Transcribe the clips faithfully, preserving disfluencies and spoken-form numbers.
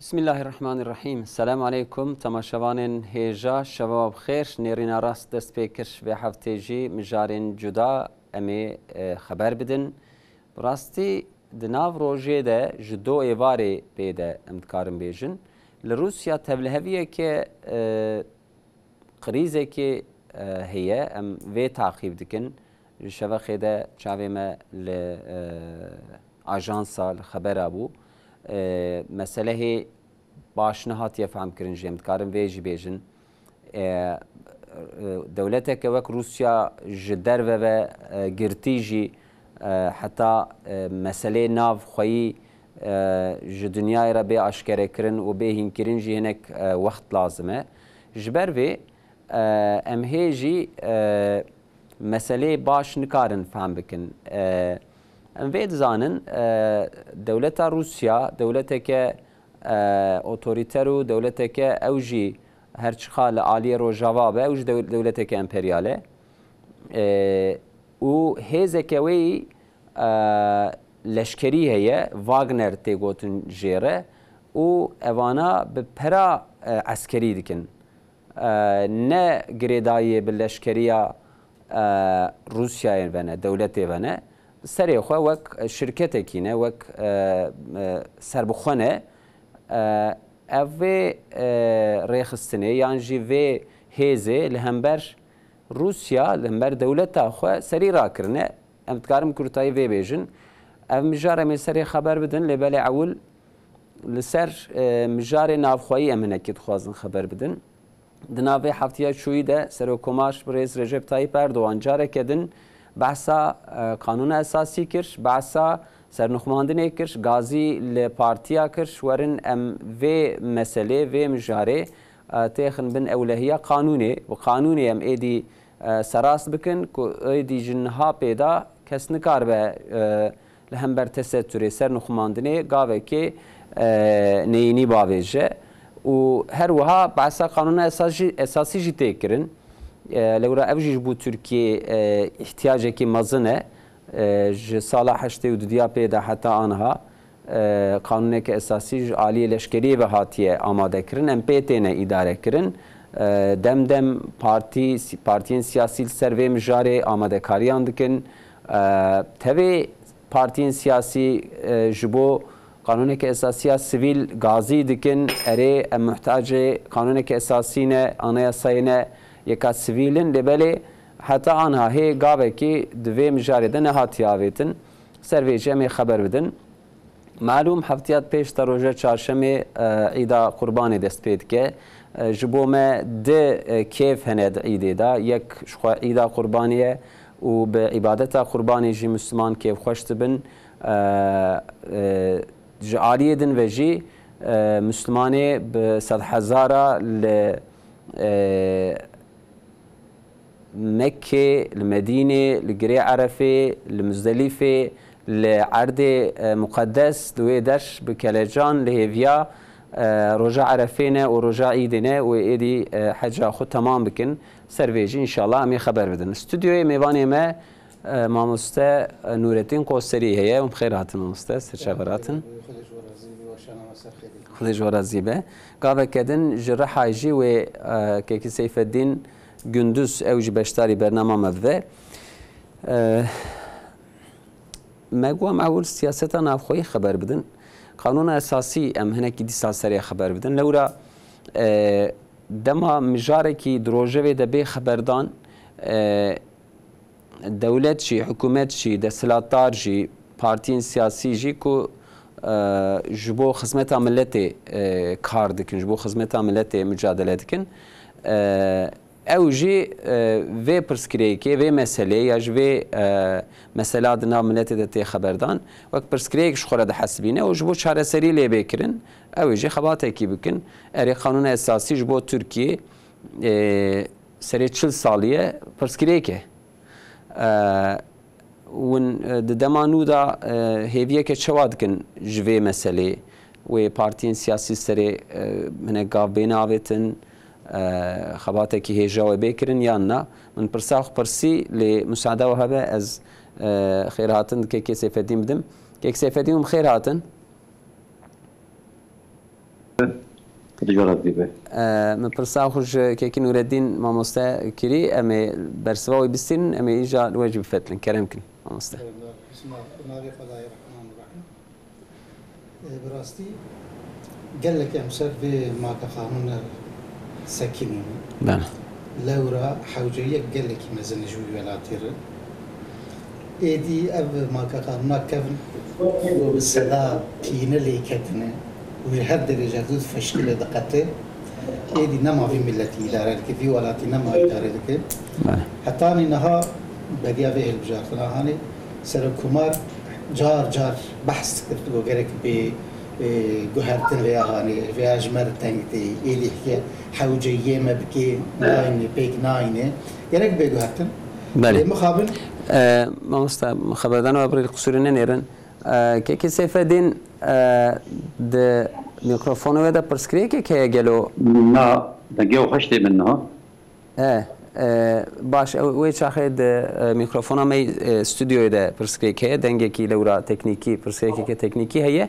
Bismillahirrahmanirrahîm. Selam aleykum temaşevanên hêja, şeva we bi xêr. Nêrîna rast dest pê kir vê heftê jî mijarên cuda em ê, e, xeber bidin. Bi rastî di nav rojê de ji do êvarê pê de em dikarin bêjin. Li Rûsya tevliheviyeke, e, krîzekê, e, heye. Em vê taqîb dikin. Ji şevexê de çavê me li, e, ajansa, li xebera bû. E, mesele hê baş nehatiye fehmkirin jî, em dikarin vê jî bêjin. E, e, dewleteke wek Rûsya ji derve ve, e, girtî jî, e, heta, e, meselê navxweyî, e, ji dinyayê re bê aşkerekirin û bê hînkirin jî hinek, e, wext lazim e. Ji ber vê, e, em hê jî, e, meseleyê baş nikarin fehm bikin. E, em vê dizanin, e, dewleta Rûsya, dewleteke, e, otorîter û dewleteke ew jî her çiqa li aliyê Rojava be, ew jî dew-, dewleteke emperyal e. E, û hêzeke wê yî, e, leşkerî heye, Wagner tê gotin jê re û evana bi pera, e, eskerî dikin. E, ne girêdayiyê bi leşkeriya, e, Rûsyayê ve ne, dewletê ve ne. Serê xwe wek şirketekî ne, wek, e, e, serbixwe ne. E, ev vê, e, rêxistinê yan jî vê hêzê li hember Rûsya, li hember dewleta xwe serî rakirine. Em dikarin bi kurtayî vê bêjin. Ev mijar em ê serê xeber bidin, lê belê ewil li ser, e, mijarê navxweyî em hinekî dixwazin xeber bidin. Di nav vê heftiya çûyî de Serokkomar Birêz Recep Tayyip Erdogan careke din behsa, e, Qanûna Esasî kir, behsa sernixumandinê kir, gazî li partiya kir, werin em vê meselê, vê mijarê, e, têxin bin ewlehiya qanûnê. Bi qanûnê em êdî, e, serast bikin ku êdî ji niha pê de kes nikaribe, e, li hember teseturê, sernixumandinê gavekê, e, neyînî bavêje. Û her wiha behsa qanûna esas jî, esasî jî tê kirin. E, lewra ev jî ji bo Tirkiyê, e, îhtiyacekî mezin e. E, ji sala heştê û dudiya pê de heta aniha, e, qanûneke esasî ji aliyê leşkeriyê ve hatiye amadekirin. Em pê têne îdarekirin. E, dem dem partî, partiyên siyasî li ser vê mijarê amadekariyan dikin. E, tevê partiyên siyasî, e, ji bo qanûneke esasî ya sivîl gazî dikin, erê, em muhtacê qanûneke esasî ne, anayasayê ne, yeka sivîl in, lê belê heta aniha hê gavekî di vê mijarê de nehatiye avêtin. Ser vê jî em ê xeber bidin. Malûm, heftiya pêş de roja çarşemê, e, Îda Qurbanê dest pê dike. E, ji bo me di, e, kêf hene di Îdê de. Yek ji xwe Îda Qurbanê ye û bi îbadeta Qurbanê jî Misliman kêfxweş dibin. E, e, ji aliyê din ve jî, e, Mislimanê bi sedhezara li, e, Mekkê, li Medînê, li Girê Erefê, li Muzdelîfê, li erdê, e, muqedes, di wê der bi kelecan li hêviya, e, roja Erefê ne û roja Îdê ne û êdî, e, heca xwe temam bikin. Ser vê jî înşallah em ê xeber bidin. Stûdyoyê mêvanê me, e, mamoste, e, Nûretîn Qoserî heye. Hûn bi xêr hatin mamoste, ser çav hatin. Xwedê ji we razî be. Gaveke din ji Rihayê jî wê, e, Kekî Seyfeddîn Gunduz, ew jî beşdarî bernama me bibe. E, me got em ewil siyaseta navxweyî xeber bidin. Qanûna esasî em hinekî dîsa serê xeber bidin. Lewra, e, dema mijarekî di rojevê de bê xeberdan, e, dewlet jî, hikûmet jî, desthilatdar jî, partiyên siyasî jî ku, e, ji bo xizmeta miletê, e, kar dikin, ji bo xizmeta miletê mucadele dikin, e, ew jî, e, vê pirsgirêkê, vê meselê ya ji vê, e, mesela di nav miletê de tê xeberdan, wek pirsgirêk ji xwe re dihesibîne û ji bo çareserî lê bê kirin, ew ê jî xebatekî bikin. Erê, Qanûna Esasî ji bo Tirkiyê, e, serê çil salî ye, pirsgirêk e. E, hûn, e, di dema nû de, e, hêviyeke çawa dikin ji vê meselê? Wê partiyên siyasî serê, e, hinek gav bêne avêtin, e, xebatekî hêja wê bê kirin yan na? Min pirsa xwe pirsî, lê musada we hebe ez, e, xêrhatin di Kekê Seyfeddîn bidim. Kek Seyfeddîn, hûn bi xêr hatin. Dijwar ez dibe. E, min pirsa xwe ji Kekî Nûreddîn mamoste kirî, em ê bersiva wî bistînin, em ê îja li we jî bifetlin. Kerem kin, mamoste. Bismillah, bi navê Xwedayê Rehman Rehîm. E, bi rastî gelek em ser vê maka qanûne sekinîn. Bele. Lewra hewceyiyek gelekî mezin e ji wî welatî re. Êdî ev maka qanûna kevn û bi seda tîne lê ketine û ji her derê ji hevdû difeşkile diqete. Êdî nema vî miletî îdare dike, vî welatî nema îdare dike. Bele. Hetanî niha bediya vê hilbijartina hanê serokkomar car car behs dikir, digot gerek bê, e, guhertin vêya hanê, vêya ji me re teng tê, êdî heke hewceyiyê me bikê, nayne, pêk nayne. Gerek bê guhertin. Belê. Lê mixabin. E, mamoste, xeberdana we birî li qisûrê nenêrin. E, Kekê Seyfedîn, e, di mîkrofona we de pirsgirêkek heye gelo? Na, dengê xweş tê min niha. E, e, baş, ew, wê çaxê di, e, mîkrofona me, e, stûdyoyê de pirsgirêk heye, dengekî lewra teknîkî, pirsgirêkeke teknîkî heye.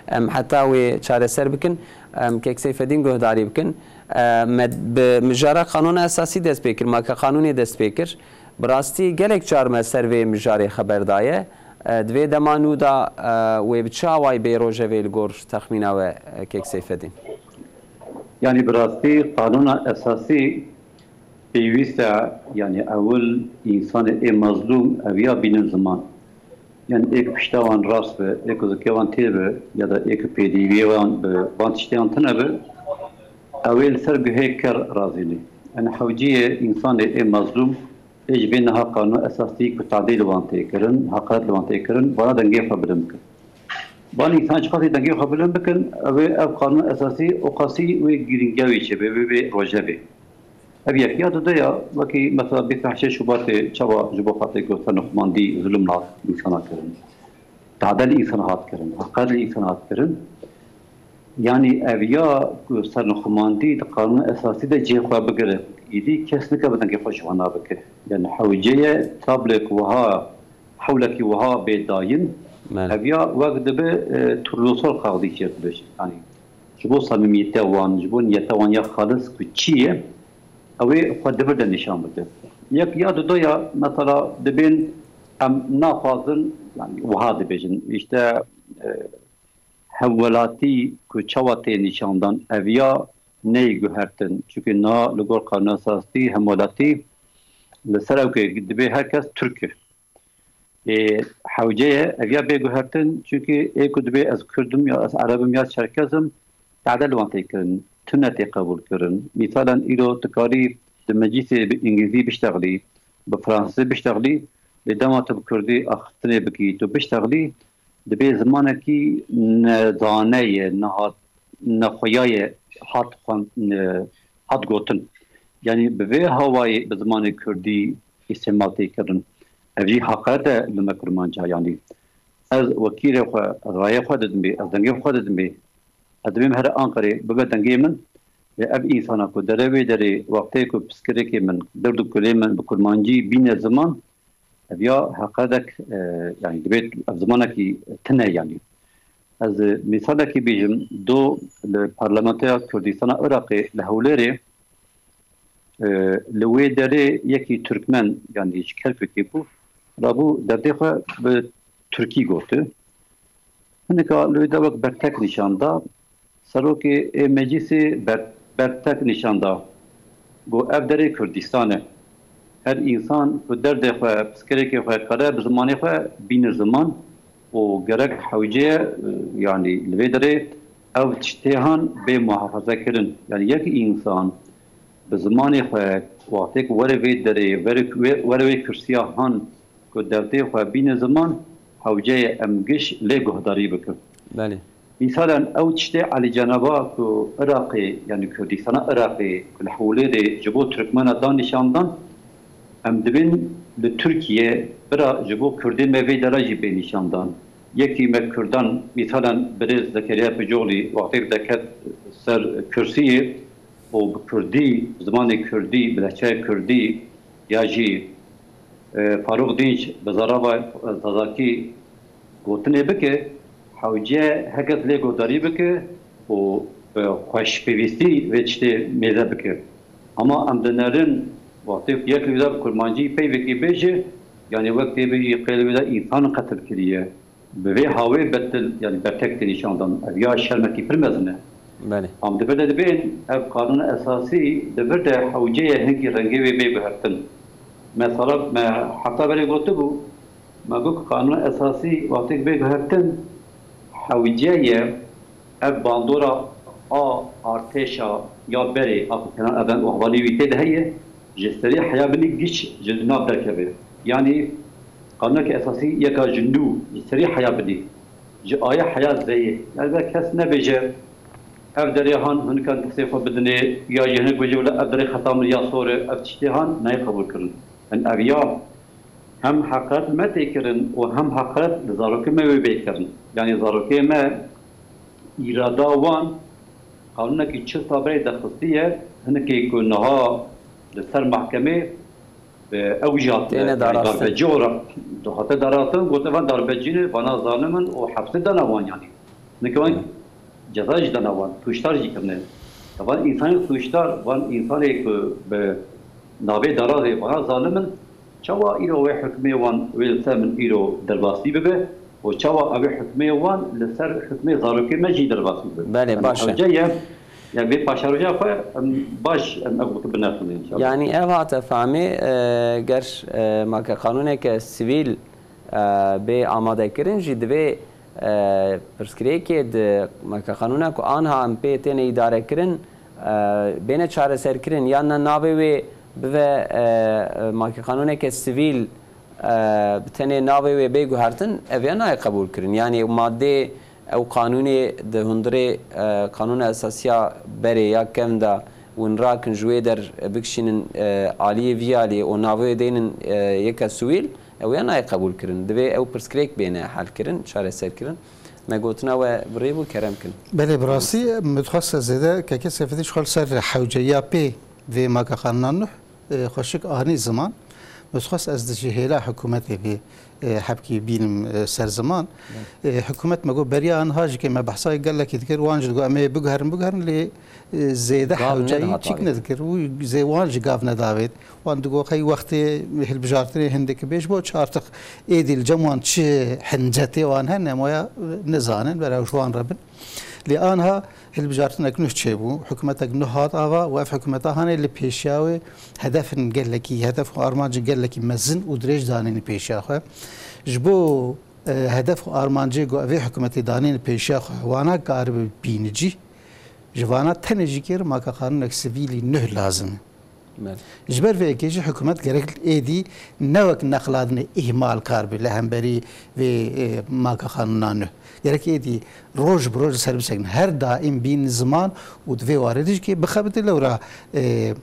Em heta wê çareser bikin, em Kek Seyfedîn guhdarî bikin. E, me bi mijara qanûna esasî dest pê kir, maka qanûnê dest pê kir. Bi rastî gelek car me ser vê mijarê xeber daye. E, di vê dema nû de, e, wê bi çi awayî bê rojevê li gor texmîna we, e, Kek Seyfedîn? Yanî bi rastî qanûna esasî pêwîst e, yanî ewil însanê ê mezlûm eviya bînin ziman. Yanî ê ku pişta wan rast be, ê ku zikê wan tê be, ya da ê ku pêdiviyê wan bi van tiştiyan tune be, ew ê li ser guhê ker razînê. Yanî hewciyê însanê ê mezlûm ê ji vê niha qanûna esasî ku tadê li wan tê kirin, heqaret li wan tê kirin, vana dengê xwe bilind bikin. Van însan ji qasî dengê xwe bilind bikin, ew ê ev qanûna esasî û qasî wê girîngiya wê çêbe, wê, wê rojevê. Ev yek. Ya dude ya, wekî mesela bîst û heştê Şubatê çawa ji bo xatirê ku serniqmandî zulm hat însana kirin, tade li însan hat kirin, heqaret li însan hat kirin. Yanî ev ya ku serniqmandî di qanûna esasî de cihê xwe bigire, êdî kes nikeve dengê xwe ji wana bike. Yanî hewce ye tablek wiha, hewlekî wiha bê dayîn, Bele. Ev ya wek dibe, e, turnusol kaxdî çêdibêje. Yanî ji bo samîmiyete wan, ji bo niyete wan ya xalis ku çi ye, ew ê xwe di vir de nîşan bide. Yek ya dudo ya, mesela dibên em naxwazin, yanî wiha dibêjin, îşte, e, hemwelatî ku çawa tê nîşandan, ev ya neyê guhertin. Çunke niha li gor qanûna esasî hemwelatî li ser ew ke dibê her kes Tirk e. Ê, hewce ye, ev ya bê guhertin, çunke ê ku dibê ez Kurd im ya ez Ereb im ya Çerkez im, tade li wan tê kirin, tune tê qebûl kirin. Mîsalen îro tu karî di meclîsê bi îngilîzî biştexlî, bi fransizî biştexlî, lê dema tu bi kurdî axiftinê bikî, tu biştexlî, dibê zimanekî nezane ye, nehat, nexweya ye, hat xwend-, ne-, hat gotin. Yanî bi vê hawayê bi zimanê kurdî îstîmal tê kirin. Ev jî heqaret e li me kurmanca. Yanî ez wekîlê xwe, ez rayê xwe didimê, ez dengê xwe didimê. Ez dibêm here Anqerê, bibe dengê min. Lê ev însana ku dere wê derê wextê ku piskirêkê min, derd û kulê min bi kurmancî bîne ziman, ev ya heqedek, e, yanî dibê ev zimanekî tune yanî. Ez, e, mîsalekî bêjim, do li Parlamentoya Kurdistana Iraqê li Hewlêrê, e, li wê derê yekî Tirkmen, yanî ji Kerkûkê bû, rabû derdê xwe bi Tirkî gotu. Hinek a li wê de wek bertek nîşan da, serokê ê meclîsê ber-, bertek nîşan da. Got, ev derê Kurdistan e. Her însan ku derdê xwe, piskirêkê xwe kare bi zimanê xwe bîne ziman û gerek hewce ye, e, yanî li vê derê ev tiştê han bê muhafaze kirin. Yanî yek însan bi zimanê xwe wextê ku were vê derê, were, wê, were wê kursiya han ku derdê xwe bîne ziman, hewce ye em giş lê guhdarî bikin. Belê. Mîsalen ew tiştê Elî Cenaba ku Iraqê, yanî Kurdistana Iraqê ku li Hewlêrê ji bo Tirkmena da nîşan dan, em dibên li Tirkiye bira ji bo Kurdê me vê dera jî bê nîşan dan. Yekî me Kurdan, mîsalen birêz Zekeriya Picoglî wextê deket ser kursiyê û bi Kurdî, bi zimanê Kurdî, bi lehçeya Kurdî ya jî, e, Farûq Dînç bi zarava Zazakî gotinê bike, hewce her kes lê guhdarî bike û e, xweşpêvîstî vê tiştê mêze bike. Ama em dinerin, wextê ku yek li wê de bi kurmancî peyvekê bêje, yanî wek tê bêjî qê li wê de însan qetil kiriye. Bi vê hawê betil, yanî bertek tê nîşan dan. Ev ya şermekî pir mezin e. Belê. Em di vir de dibên ev qanûna esasî di vir de hewce ye hinkî rengê wê bê guhertin. Mesela me hefta berê gotibû, me got qanûna esasî wextê bê guhertin hewce ye ev bandora a artêşa ya berê a ku Kenan Evend û hevalê wî tê de heye, ji serî heya binî giş ji nav derkeve. Yanî qanûneke esasî yeka ji nû ji serî heya binî. Ji aya heya zeyê. Yanî ber kes nebêje ev derê han hinikan kesê xwe bidinê ya jî hinek bêje wele ev derê xeta min ya sor e, ev tiştê han nayê qebûl kirin. Yanî ev ya hem heqaret me tê kirin û hem heqaret li zarokê me wê bê kirin. Yanî zarokê me îrada wan qanûnekî çil sal berê derxistiye, hinekê ku niha li ser mahkemê, e, ew jî hatine, Têne yanî darastin. Darbecî olarak hate darastin, gote van darbecî ne, vana zalim in û hepsê dana wan yanî. Hinekê wan ceza jî dana wan, sûcdar jî kirine. Van însanê sûcdar, van însanê ku bi navê darazê vana zalim in, çawa îro wê hukmê wan wê li ser min îro derbasî bibe û çawa ew ê hukmê wan li ser hukmê zarokê me jî derbasî bibe? Belê, Em baş e. Hewce ye, ya vê paşeroja xwe em baş em ev wekî binexin înşallah. Yanî ev hate fehmê, e, ger, e, make qanûneke sivîl, e, bê amadekirin jî divê, e, pirsgirêkê di make qanûna ku anha em pê têne îdarekirin, e, bêne çareserkirin, yan na navê wê bive, e, e, make qanûneke sivîl, e, bi tenê navê wê bê guhertin, ev ya nayê qebûl kirin. Yanî madê ew qanûnê di hundirê, e, qanûna esasiya berê ya kevn de win rakin ji wê der bikişînin, e, aliyê vî aliyê û navê wê deynin, e, yeke sivîl, ew ya nayê qebûl kirin. Divê ew pirsgirêk bêne helkirin, çareserkirin. Me gotina we bi rê bû, kerem kin. Belê, bi rastî, min dixwest ez zêde keke Seyfedîn ji xwe li ser hewceyiya pê vê make qanûna nuh, e, xweşik anî ziman. Min dixwest ez di ji hêla hikûmetê vê, e, hebkî bînim, e, ser ziman. E, hikûmet me got beriya anha jî ke me behsa gelekî dikir, wan jî digot em ê biguherin, biguherin, lê, e, zêde Gav hewceyî nedihate çîk avêtin. Nedikir. Û zê wan jî gav nedavêt. Wan digot qey wextê hilbijartinê hindek bê ji bo çartiq êdî li cem wan çi hincetê wan hene, em waya, e, nizanin, bera ji wan re bin. Lê anha hilbijartinek nuh çêbû, hikûmetek nuh hat ava û ev hikûmeta hanê li pêşiya wê hedefin gelekî, hedef û armancên gelekî mezin û dirêj danîne pêşiya xwe. Ji bo, e, hedef û armancê ku ev ê hikûmetê danîne pêşiya xwe, wana karibe bîne cî, ji vana tenê jî kêr make qanûnek sivîlî nuh lazim e. Belê. Ji ber vê yekê jî hikûmet gerek êdî ne wek neqladinê îhmalkar be li hemberî vê, e, make qanûna nû. Gerek êdî roj bi roj li ser bisekine. Her daîm bîn ziman û di vê warê de jî kê bixebite lewra, e,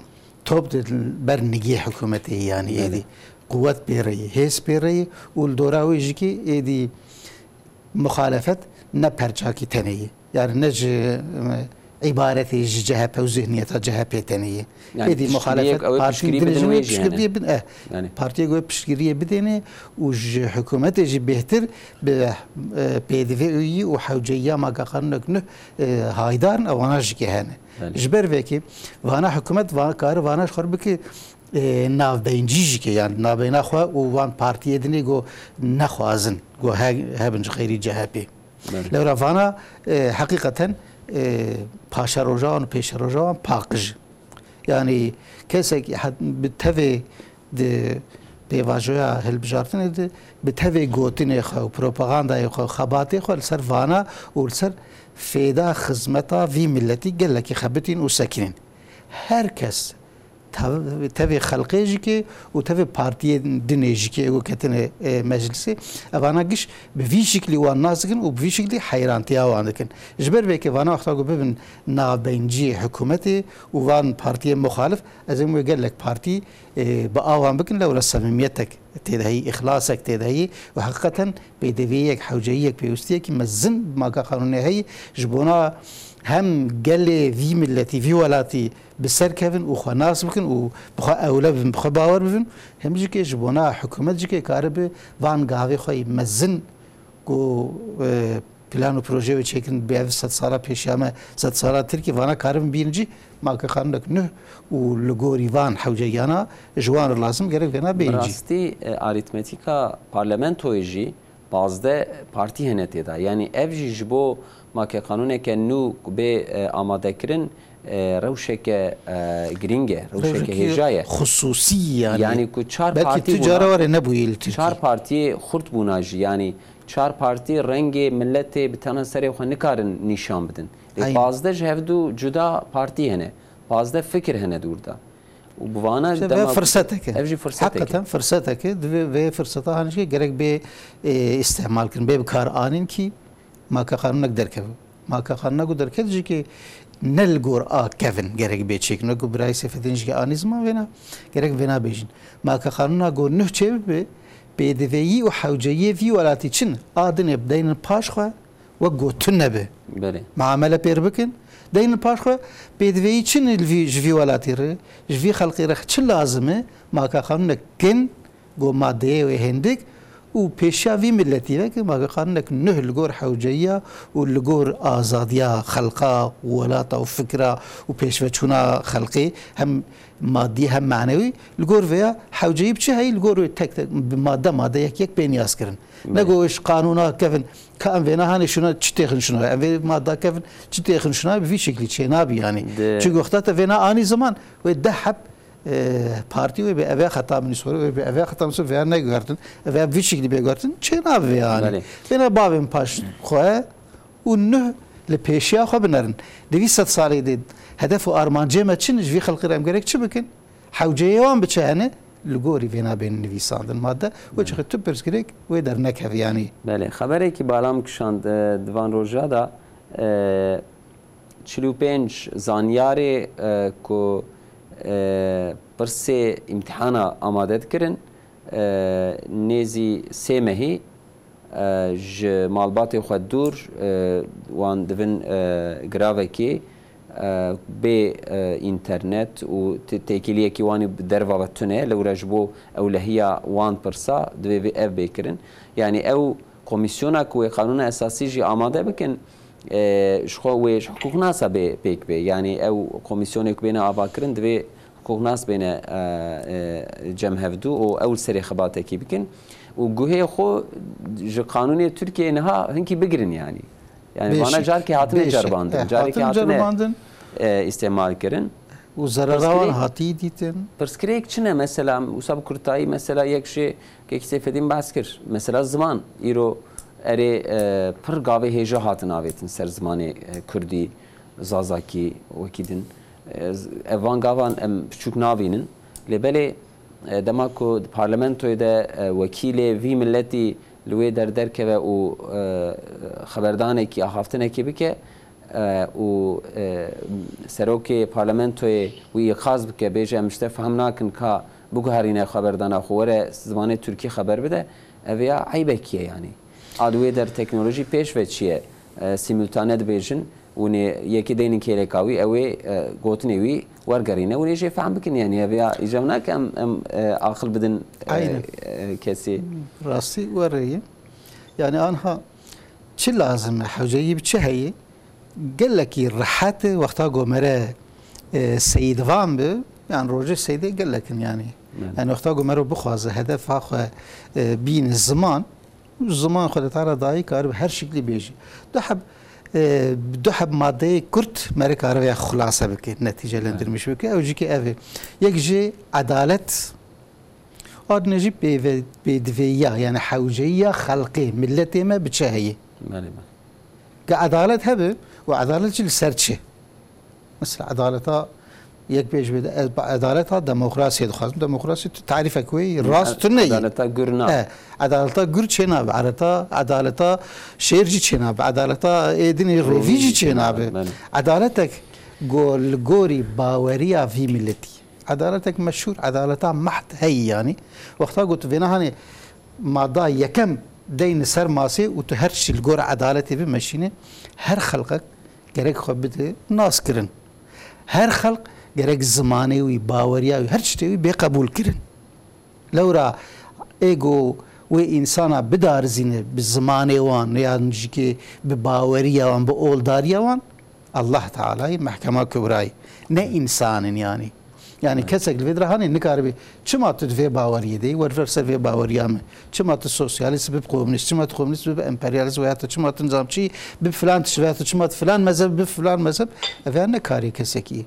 top di ber nigê hikûmetê, yanî Belê. Êdî quwet pê re ye, hêz pê re ye û li dora wê jî kê êdî muxalefet ne perçakî tenê ye. Yani ne ji, e, îbaretê ji C H P û zihniyeta C H P tenê ye. Yani Êdî piştgiriyek muxalefet ew ê partiyên piştgirî din bidin jî wê wê jî piştgiriyê hene. Bidin, eh, Yani. Partiyê wê piştgiriyê bidêne û ji hikûmetê jî bêhtir bi, e, pêdivê û yî û hewceyiya maka qanûnek nuh, e, haydarin, ewana jî ke hene. Belê. Ji ber vekê vana hikûmet va-, kare vana ji xwe bike, e, navbeyncî jî ke, yani navbeyna xwe û van partiyê dinê go nexwazin, go he-, hebin ji xeyrî C H P. Belê. Lewra vana, e, heqîqeten, e, paşeroja wan û pêşeroja wan paqij. Yani kesekî het-, bi tevê di pêvajoya hilbijartinê de bi tevê gotinê xwe û propagandayê xwe û xebatê xwe li ser vana û li ser fêda xizmeta vî miletî gelekî xebitîn û sekinîn. Her kes tev-, tevê xelqê jî ke û tevê partiyên dinê jî ke êgo ketine, e, meclisê, evana giş bi vî şiklî wan nas dikin û bi vî şiklî heyrantiya wan dikin. Ji ber vê ke vana wexta ku bibin navbeynciyê hikûmetê û van partiyên muxalif, ez ê wê gelek partî, e, bi awan bikin, lewra semîmiyetek tê de heyî, îxlasek tê de heyî û heqîqeten pêdiviyek, hewceyiyek, pêwistiyekî mezin bi maka qanûnê heyî ji bona hem gelê vî miletî, vî welatî bi ser kevin û xwe nas bikin û bi xwe ewle bibin, bi xwe bawer bibin. Hem jî ke ji bona hikûmet jî ke karibe van gavê xwe yî mezin ku, e, Plan û proje wê çêkirin, bi ev sedsala pêşiya me, sedsala Tirkî, vana karibin bînin cî, ma ke qanûnek nuh û li gorî van hewceyana ji wan re lazim gerek vêna Bi bêjî. Rastî, e, arîtmetîka parlamentoyê jî pazdeh partî hene tê de. Yanî ev jî ji bo ma ke qanûneke nû bê, e, amadekirin, e, rewşeke, e, girîng e, rewşeke Rewşekî hêja ye. Xusûsî yanî. Yanî ku çar Belkî partî tu bûna, cara were nebûyî li Tirkî. Çar partiyê xurt bûna jî, yanî çar partî rengê miletê bi tena serê xwe nikarin nîşan bidin. Lê Aynen. pazdeh ji hevdu cuda partî hene. Pazdeh fikir hene dûr de. Û bi vana İşte dema ve fırsateke. Ev jî fırsateke. Hakikaten fırsateke. Divê ve fırsata hanişke gerek bê, e, istimal kin, bê bi kar anin ki ma ke qanûnek derkeve. Ma ke qanûnek û derket jî ki ne li gor a kevin gerek bê çêkin. Wekî birayê Seyfedîn jî ki anî ziman vêna, gerek vêna bêjin. Ma ke qanûna go nuh çê bibe, pêdiveyî û hewceyiyê vî welatî çin a dinê bideynin paş xwe, wek got tune be. Belê. Muamele pêr bikin. Deynin paş xwe pêdiveyî çi li vî, ji vî welatî re, ji vî xelkê re çi lazim e, ma ke qanûnek kin, go madeyê wê hindik û pêşiya vî miletî veke, ma ke qanûnek nuh li gor hewceyiya û li gor azadiya xelka û welata û fikra û pêşveçûna xelkê hem madî hem manewî li gor vêya hewceyî bi çi heyî li gor wê tek tek bi madde madde yek yek pê niyaz kirin. Ne Belê. go ji qanûna kevin Ka em vêna hanê şuna çi têxin şuna? Em vê madda kevin çi têxin şuna? Bi vî şeklî çênabî yanî. Di- Çünkü wexta te vêna anî ziman, wê deh heb, e, partî wê bi eve xeta min sor, wê bi eve xeta min sor, vêya neguhertin. Eve bi vî şeklî bê guhertin, çênabe vê yanî. Belê. Vêna bavên paş xwe û nuh li pêşiya xwe binerin. Di vî sed salê de hedef û armancê me çi ne? Ji vî xelkê re em gerek çi bikin? Hewceyê wan bi çi hene? Li gorî vêna bên nivîsandin madde. Wê Belê. çixê tu pirsgirêk wê dernekeve yanî. Belê, xeberekî bala min kişand, e, di van roja de, e, çil û pênc zanyarê, e, ku, e, pirsê îmtihana amade dikirin, e, nêzî sê mehî, e, ji malbatê xwe dûr, e, wan divin, e, giravekê, e, bê, e, înternet û te-, têkiliyekî wan ê bi derva ve tune ye. Lewre ji bo ewlehiya wan pirsa divê vê ev bê kirin. Yanî ew komîsyona ku wê qanûna esasî jî amade bikin, e, ji xwe wê ji hiqûqnasa bê pêk bê. Yanî ew komîsyonê ku bêne avakirin divê hiqûqnas bêne, e, e, cem hevdû û ew li serê xebatekî bikin û guhê xwe ji qanûnê Tirkiyeyê niha hinkî bigirin yanî. Yanî Bê vana şek. carkê hatine Bê şek. ceribandin, Eh, carkê hatine hatine, ceribandin. e, îstêmal kirin. Û zerera wan Pirsgirêk, hatî dîtin. pirsgirêk çi ne mesela? Wisa bi kurtayî mesela yek jê kekî Seyfedîn behs kir. Mesela ziman. Îro erê, e, pir gavê hêja hatin avêtin ser zimanê, e, kurdî, zazakî, wekî din. E, z-, ev van gavan em piçûk navînin. Lê belê, e, dema ku di parlamentoyê de, e, wekîlê vî miletî li wê der derkeve û, e, xeberdanekî, axaftinekî bike, e, û, e, serokê parlamentoyê wî îqaz bike, bêje em ji te fehm nakin ka biguherîne xeberdana xwe, were zimanê tirkî xeber bide, ev ya eybekî ye yanî. A di wê der teknolojî pêş ve çi ye? E, simultane dibêjin, hûn ê yekê deynin kêleka wî, ew ê, e, gotinê wî wergerîne, hûn ê jê fehm bikin, yanî ev ya îcab nake em, em, e, aqil bidin, e, Aynen. e, kesî. Rastî were ye. Yanî anha çi lazim e, hewceyî bi çi heye? Gelekî rehet e, wexta go mere, e, seyîdvan bi, yanî rojê seyîdê gelek in yanî. Evet. Yanî wexta go mero bixwaze hedefa xwe, e, bîne ziman, ziman xwe de tara dayî karibe her şeklî bêje. Du heb, e, du heb madeyê kurt mere karibe ya xulase bike, neticelendirmiş bike. Ew jî ki ev e. Yek jê edalet, ardine jî pêve-, pêdiveyiya, yanî hewceyiya xelkê, miletê me bi çi heye? Belê, belê. Ke edalet hebe û edalet jî li ser çi? Mesela edaleta yek bêj bê, ez bi edaleta demokrasiyê dixwazim. Demokrasiyê tu tarîfek wê rast tu neyî. Edaleta gur na. He, edaleta gur çê nabe. Edaleta, edaleta şêr jî çê nabe. Edaleta êdinê rovî jî çê nabe. Belê. Edaletek go li gorî baweriya vî miletî. Edaletek meşhûr, edaleta mehd heyî yanî. Wexta got vêna hanê mada yekem deyne ser masê û tu her tiştî li gor edaletê bimeşîne, her xelqek gerek xwe bide nas kirin. Her xelq gerek zimanê wî, baweriya wî, her tiştê wî bê qebûl kirin. Lewra ê go wê însana bidarizîne bi zimanê wan, yan jî ke bi baweriya wan, bi oldariya wan, Allah Tealayê, Mehkema Kubrayê. Ne însan in yanî. Yanî kesek li vê dira hanê nikaribe. Çima tu di vê baweriyê de yî? Werwer ser vê baweriya me. Çima tu sosyalîst bib komûnîst? Çima tu komûnîst bib emperyalîst? Veya tu çima tu nizamçî bib filan tişt? Veya tu çima tu filan mezheb bib filan mezheb? Ev ya ne karê kesekî ye.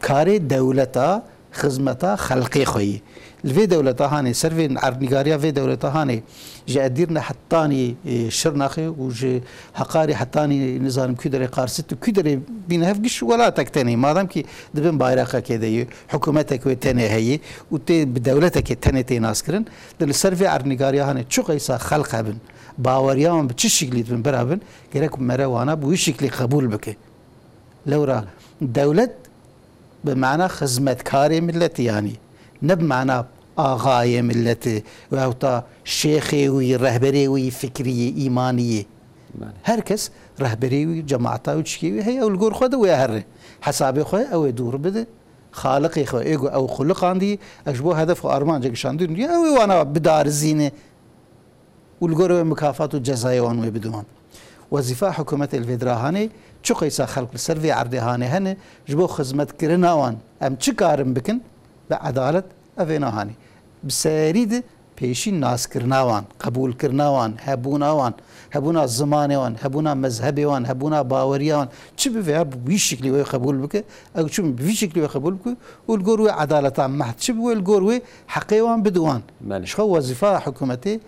Karê dewleta xizmeta xelqê xwe yî. Li vê dewleta hanê, ser vê erdnîgariya vê dewleta hanê, ji Edîrne hetanî, e, Şirnaxê û ji Heqarê hetanî nizanim kû derê Qarsit û kû derê bîne hev giş welatek tenê. Madem kî di bin bayraqekê de yî, hikûmetek wê tenê heyî û tê bi dewletekê tenê tê naskirin, di li ser vê erdnîgariya hanê çi qeysa xelq hebin, baweriya wan bi çi şiklî dibin birabin, gerek mere wana bi wî şiklî qebûl bike. Lewra dewlet bi mana xizmetkarê milletî yanî, ne bi mana axayê milletî veyahûta şêxê wî, rehberê wî fikrî yê, îmanî yê. Belê. Her kes rehberê wî, cemaeta wî, çikê wî heye, ew li gor xwe de wê here. Hesabê xwe ew ê dûr bide. Xaliqê xwe ê ku ew xuliqandî, ew ji bo hedef û armancek şandî, ew ê wana bidarizîne. û li gor wê mukafat û cezayê wan wê bidin wan. Wezîfa hikûmetê li vê dira hanê, çi qeysa xelk li ser vê erdê hanê hene, ji bo xizmetkirina wan em çi karin bikin, bi edalet ev ê nahanê. Bi serî de pêşî naskirina wan, qebûlkirina wan, hebûna wan, hebûna zimanê wan, hebûna mezhebê wan, hebûna baweriya wan, çi bibe ya bi wî şiklî wê qebûl bike, ew çi bi vî şiklî wê qebûl bike û li gor wê edaleta mehd çi bi wê, li gor wê heqê wan bidi wan. Belê. Ji xwe wezîfa hikûmetê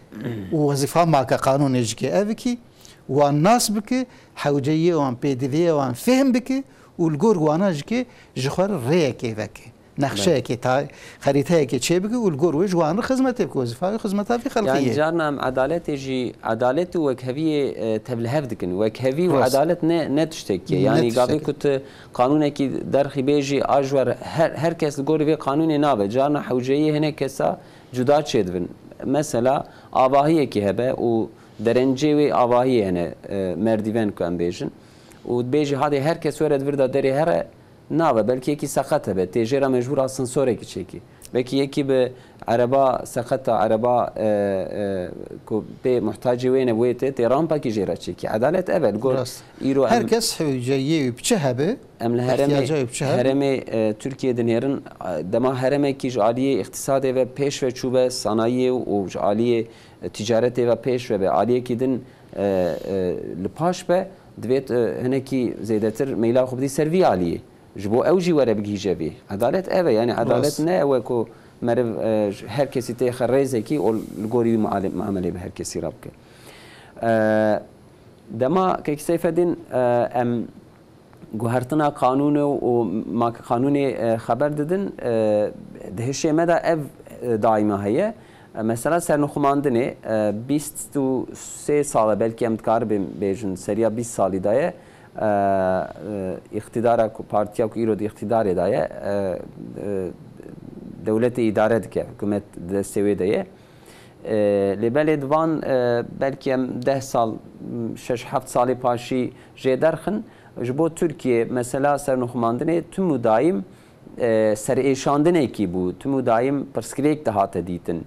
û wezîfa make qanûnê jî ke ev ki wan nas bike, hewceyiyê wan, pêdiviyê wan fêhm bike û li gor wana jî ke ji xwe re rêyekê veke. Belê. Nexşeyekê, ta-, xerîteyekê çêbike û li gor wê ji wan re xizmetê bike. Wezîfa wê xizmeta vî xelkê Yanî ye. Carna em edaletê jî, edalet û wekheviyê, e, tevlihev dikin. Wekhevî û Rast. edalet ne, ne tiştekî ye. Ne Yanî gavê tiştekî. ku tu qanûnekî derxî bêjî, a ji we re her, her kes li gorî vê qanûnê nabe. Carna hewceyiyê hinek kesa cuda çêdibin. Mesela avahiyekî hebe û derencê wê avahiyê hene, e, merdîven ku em bêjin. Û dibêjî hadê her kes were di vir de derê here, nabe. Belkî yekî seqet hebe, tê jê re mecbûr asansorekî çêkî. Belkî yekî bi ereba seqeta, ereba, e, e, ku pê muhtacê wê ne wê tê, tê rampakî jê re çêkî. Edalet ev e, li gor Rast. îro em Her kes hewceyiyê wî bi çi hebe, Em li herêmê, ihtiyaca wî bi çi hebe? herêmê, e, Tirkiyê dinêrin, e, dema herêmekî ji aliyê îqtisadê ve pêş ve çûbe, sanayiyê û ji aliyê, e, ticaretê ve pêş ve be, aliyekî din, e, e, li paş be, divêt, e, hinekî zêdetir meyla xwe bidî ser vî aliyê. Ji bo ew jî were bigihîje vî. Edalet ev e, yanî edalet Rast. ne ew e ku meriv, e, ji her kesî têxe rêzekî û li gorî wî muale-, muamelê bi her kesî re bike. E, dema Kekî Seyfedîn, e, em guhertina qanûnê û ma qanûnê, e, xeber didin, e, di hişê me de ev, e, daîma heye. E, mesela sernixumandinê, e, bîst û sê sal e, belkî em dikaribin bêjin, seriya bîst salî de ye. E, e, îqtîdara ku, partiya ku îro di îqtîdarê de ye, e, e, dewletê îdare dike, hikûmet di destê wê de ye. E, lê belê di van, e, belkî em deh sal, m, şeş heft salê paşî jê derxin, ji bo Tirkiye mesela sernixumandinê tim û daîm, e, serêşandinekî bû, tim û daîm pirsgirêk dihate dîtin.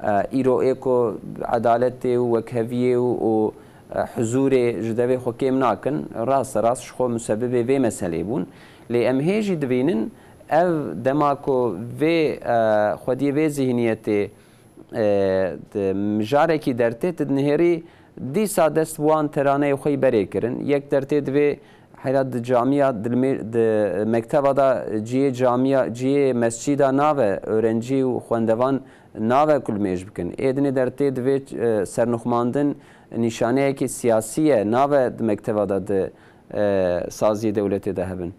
E, îro ê ku edaletê û wekheviyê û, û, e, huzûrê ji devê xwe kêm nakin, rasterast ji xwe musebibê vê meselê bûn. Lê em hê jî dibînin, ev dema ku vê, e, xwediyê vê zîhniyetê e, di mijarekî dertê, tu dinihêrî dîsa dest bi wan teraneyê xwe yî berê kirin. Yek dertê divê heyra di camiya, di limê-, di mekteba de cihê camiya, cihê mescîda nave, öğrenci û xwendevan nave ku limêj bikin. Ê dinê dertê divê, e, sernixumandin nîşaneyekê siyasî ye, nave di mekteba de di e, saziyê dewletê de hebin.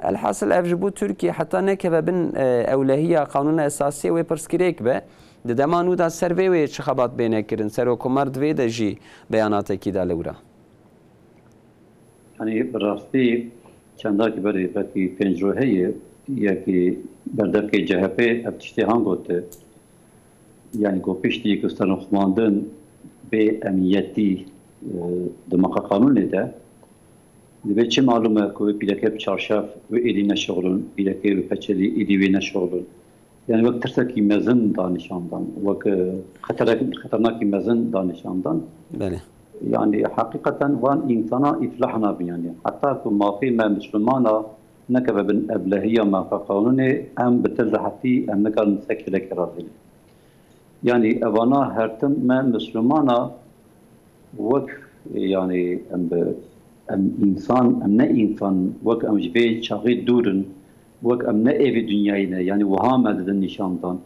Elhasil ev ji bo Tirkiye heta nekeve bin, e, ewlehiya Qanûna Esasiyê wê pirsgirêk be. Di dema nû de ser vê wê çi xebat bêne kirin? Serokkomar di vê de jî beyanatekî da li wira. Yanî bi rastî çendakî berê belkî pênc roj heye, yekî berdevkê C H P ev tiştê han gote. Yanî ku piştî ku sernixumandin bê emniyetî, e, di maqa qanûnê de, divê çi malûm e ku wê pîleke bi çarşaf wê êdî neşixulin, pîlekê wê peçelî êdî wê neşixulin. Yani wek tirsekî mezin da nîşandan, wek, e, xeterek-, xeternakî mezin da nîşandan. Belê. Yani heqîqeten van însana îflah nabin yani. Heta ku mafê me Mislimana nekeve bin eblehiya mafê qanûnê, em bi til rehetî em nikarin sekîrekê razî ne. Yani evana her tim me Mislimana wek, yani em bi, em însan, em ne însan, wek em ji vê çaxê dûr in, wek em ne êvî dinyayê ne, yani wiha me didin nîşandan.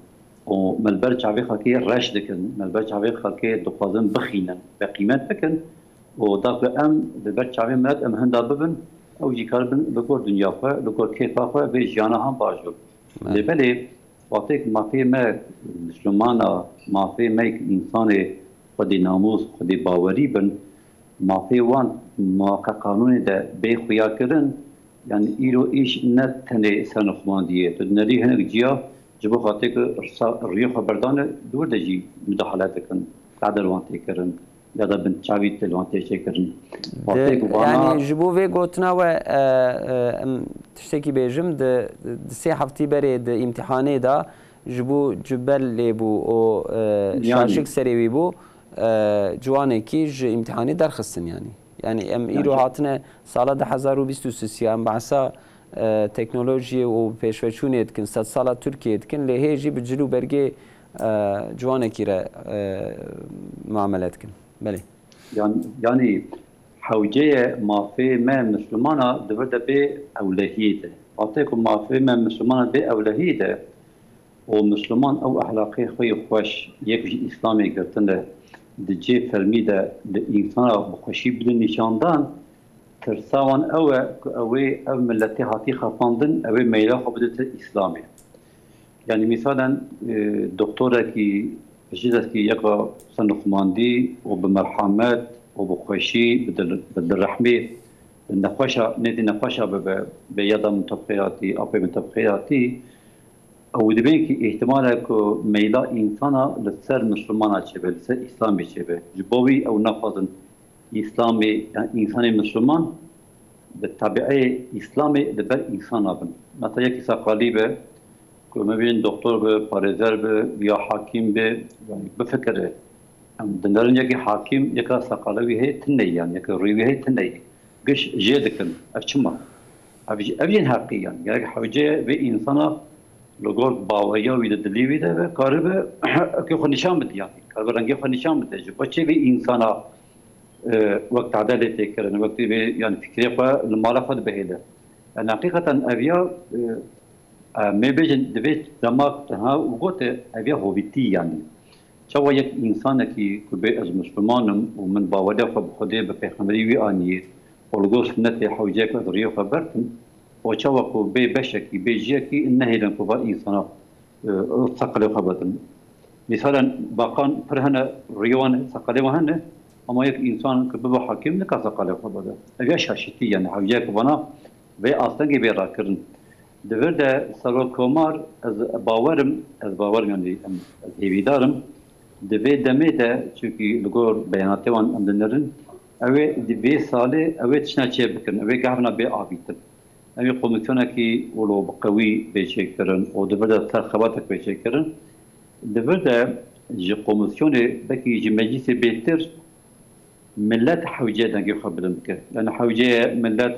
Û me li ber çavê xelkê reş dikin, me li ber çavê xelkê dixwazin bixînin, be qîmet bikin. Û da ku em li ber çavê milet em hinda bibin, ew jî karibin li gor dinya xwe, li gor kêfa xwe vê jiyana han bajo. Lê belê, wextê ku mafê me Mislimana, mafê me yek însanê xwedî namûs, xwedî bawerî bin, mafê wan mafê qanûnê de bê xuya kirin, yani îro îş ne tenê sernixwandiyê. Tu dinerî hinek ciya ji bo xatirê ku rsa-, riyê xwe berdane, di wir de jî mudahale dikin, qeder wan tê kirin, ya da bin çavî til wan tê çêkirin. Wextê ku vana Yani ji bo vê gotina we, e, e, em tiştekî bêjim, di, di sê heftî berê di îmtihanê de ji bo cibel lê bû û, e, Yani. Şaşik serê wî bû, e, ciwanekî ji îmtihanê derxistin yani. Yani em îro Yani. Hatine sala du hezar û bîst û sê ya em behsa, e, teknolojiyê û pêşveçûnê dikin, sedsala Tirkiyê dikin, lê hê jî bi cil û bergê, e, ciwanekî re, e, muamele dikin. Belê. Yan-, yanî hewceye mafê me Mislimana di vir de bê ewlehiyê de. Wextê ku mafê me Mislimana bê ewlehiyê de û Misliman ew ehlaqê xwe yê xweş yek ji Îslamê girtine, di cê fermî de li însana bi xweşî bidin nîşandan, tirsa wan ew e ku ew ê ev miletê hatî xapandin, ew ê meyla xwe bidite Îslamê. Yani mîsalen, e, doktorekî, piştî destî yeka sernixumandî û bi merhamet û bi xweşî, bi dil-, bi dilrehmî, nexweşa, nêzî nexweşa bibe, bê ya da min te bi xêr hatî, apê min te bi xêr hatî, ew dibên ki îhtimal e ku meyla însana li ser Mislimana çêbe, li ser Îslamê çêbe. Ji bo wî ew naxwazin Îslamê, yani însanê Misliman bi tabiê Îslamê li ber însana bin. Mesela yekî seqalî be, ku me bînin doktor be, parêzer be, ya hakîm be, yani bifikire. Em dinerin yekî hakîm, yeka seqala wî heye tune ye, yani yeka rûyê wî heye tune ye. Giş jê dikin, ev çima? Ev jî, ev jî heqî yani. Gerek hewce vê însana li gor baweriya wî de, dilê wî de be, karibe, ekê xwe nîşan bide yani. Karibe rengê xwe nîşan bide. Ji bo çi vê însana, e, wek tade lê tê kirin, wek vê, yani fikrê xwe li mala xwe dibihêle. Yani heqîqeten ev ya, e, e, me bêjin di vê dema tenha û gote ev ya hovîtî yani. Çawa yek însanekî ku bê ez Misliman im û min baweriya xwe bi Xwedê, bi pêxemberî wî aniyê û li gor sunnetê hewceyek ez riyê xwe berdim û çawa ku bê beşekî, bê ciyekî nehêlin ku va însana, e, seqilê xwe bedin. Mîsalen baqan pir hene, riyê wan, seqilê wan hene, ama yek însan ku bibe hakîm nika seqilê xwe bide. Ev ya şaşitî yani, hewceyek ku vana vê astengê bê rakirin. Di vir de Serok Komar, ez bawer im, ez bawer im, yani em, ez hêvîdar im. Di vê demê de, çunkî li gor beyanatê wan em dinerin, ew ê di vê salê ew ê tiştine çê bikin, ew ê gehvina bê avîtin. Ew ê komîsyonekî wilo bi qewî bê çêkirin û di vir de serxebatek bê çêkirin. Di vir de ji komîsyonê, belkî ji meclîsê bêtir, millet hewce dengê xwe bilind bike. Yani hewce ye millet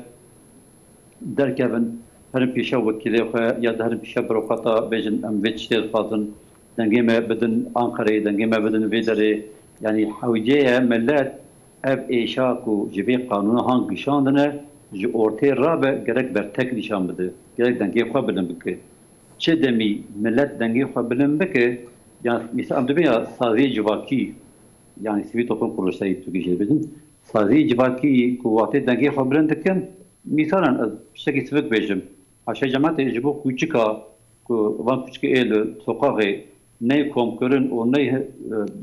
derkevin, herin pêşa wekîlê xwe ya da herin pêşa burokrata, bêjin em vê tiştê dixwazin, dengê me bidin Anqereyê, dengê me bidin vê derê. Yani hewce ye millet ev êşa ku ji vê qanûna han gişandine, ji ortê rabe, gerek bertek nîşan bide. Gerek dengê xwe bilind bike. Çi demî millet dengê xwe bilind bike, yani mîsal em dibê ya saziyê civakî, yani sivîl toplum kuruluşları Tirkî jî dibêjin. Saziyê civakî ku wextê dengê xwe bilind dikin, mîsalan ez tiştekî sivik bêjim. Haşa cematê ji bo kûçika ku van kûçikê ê li soqaxê ney komkirin û ney, e,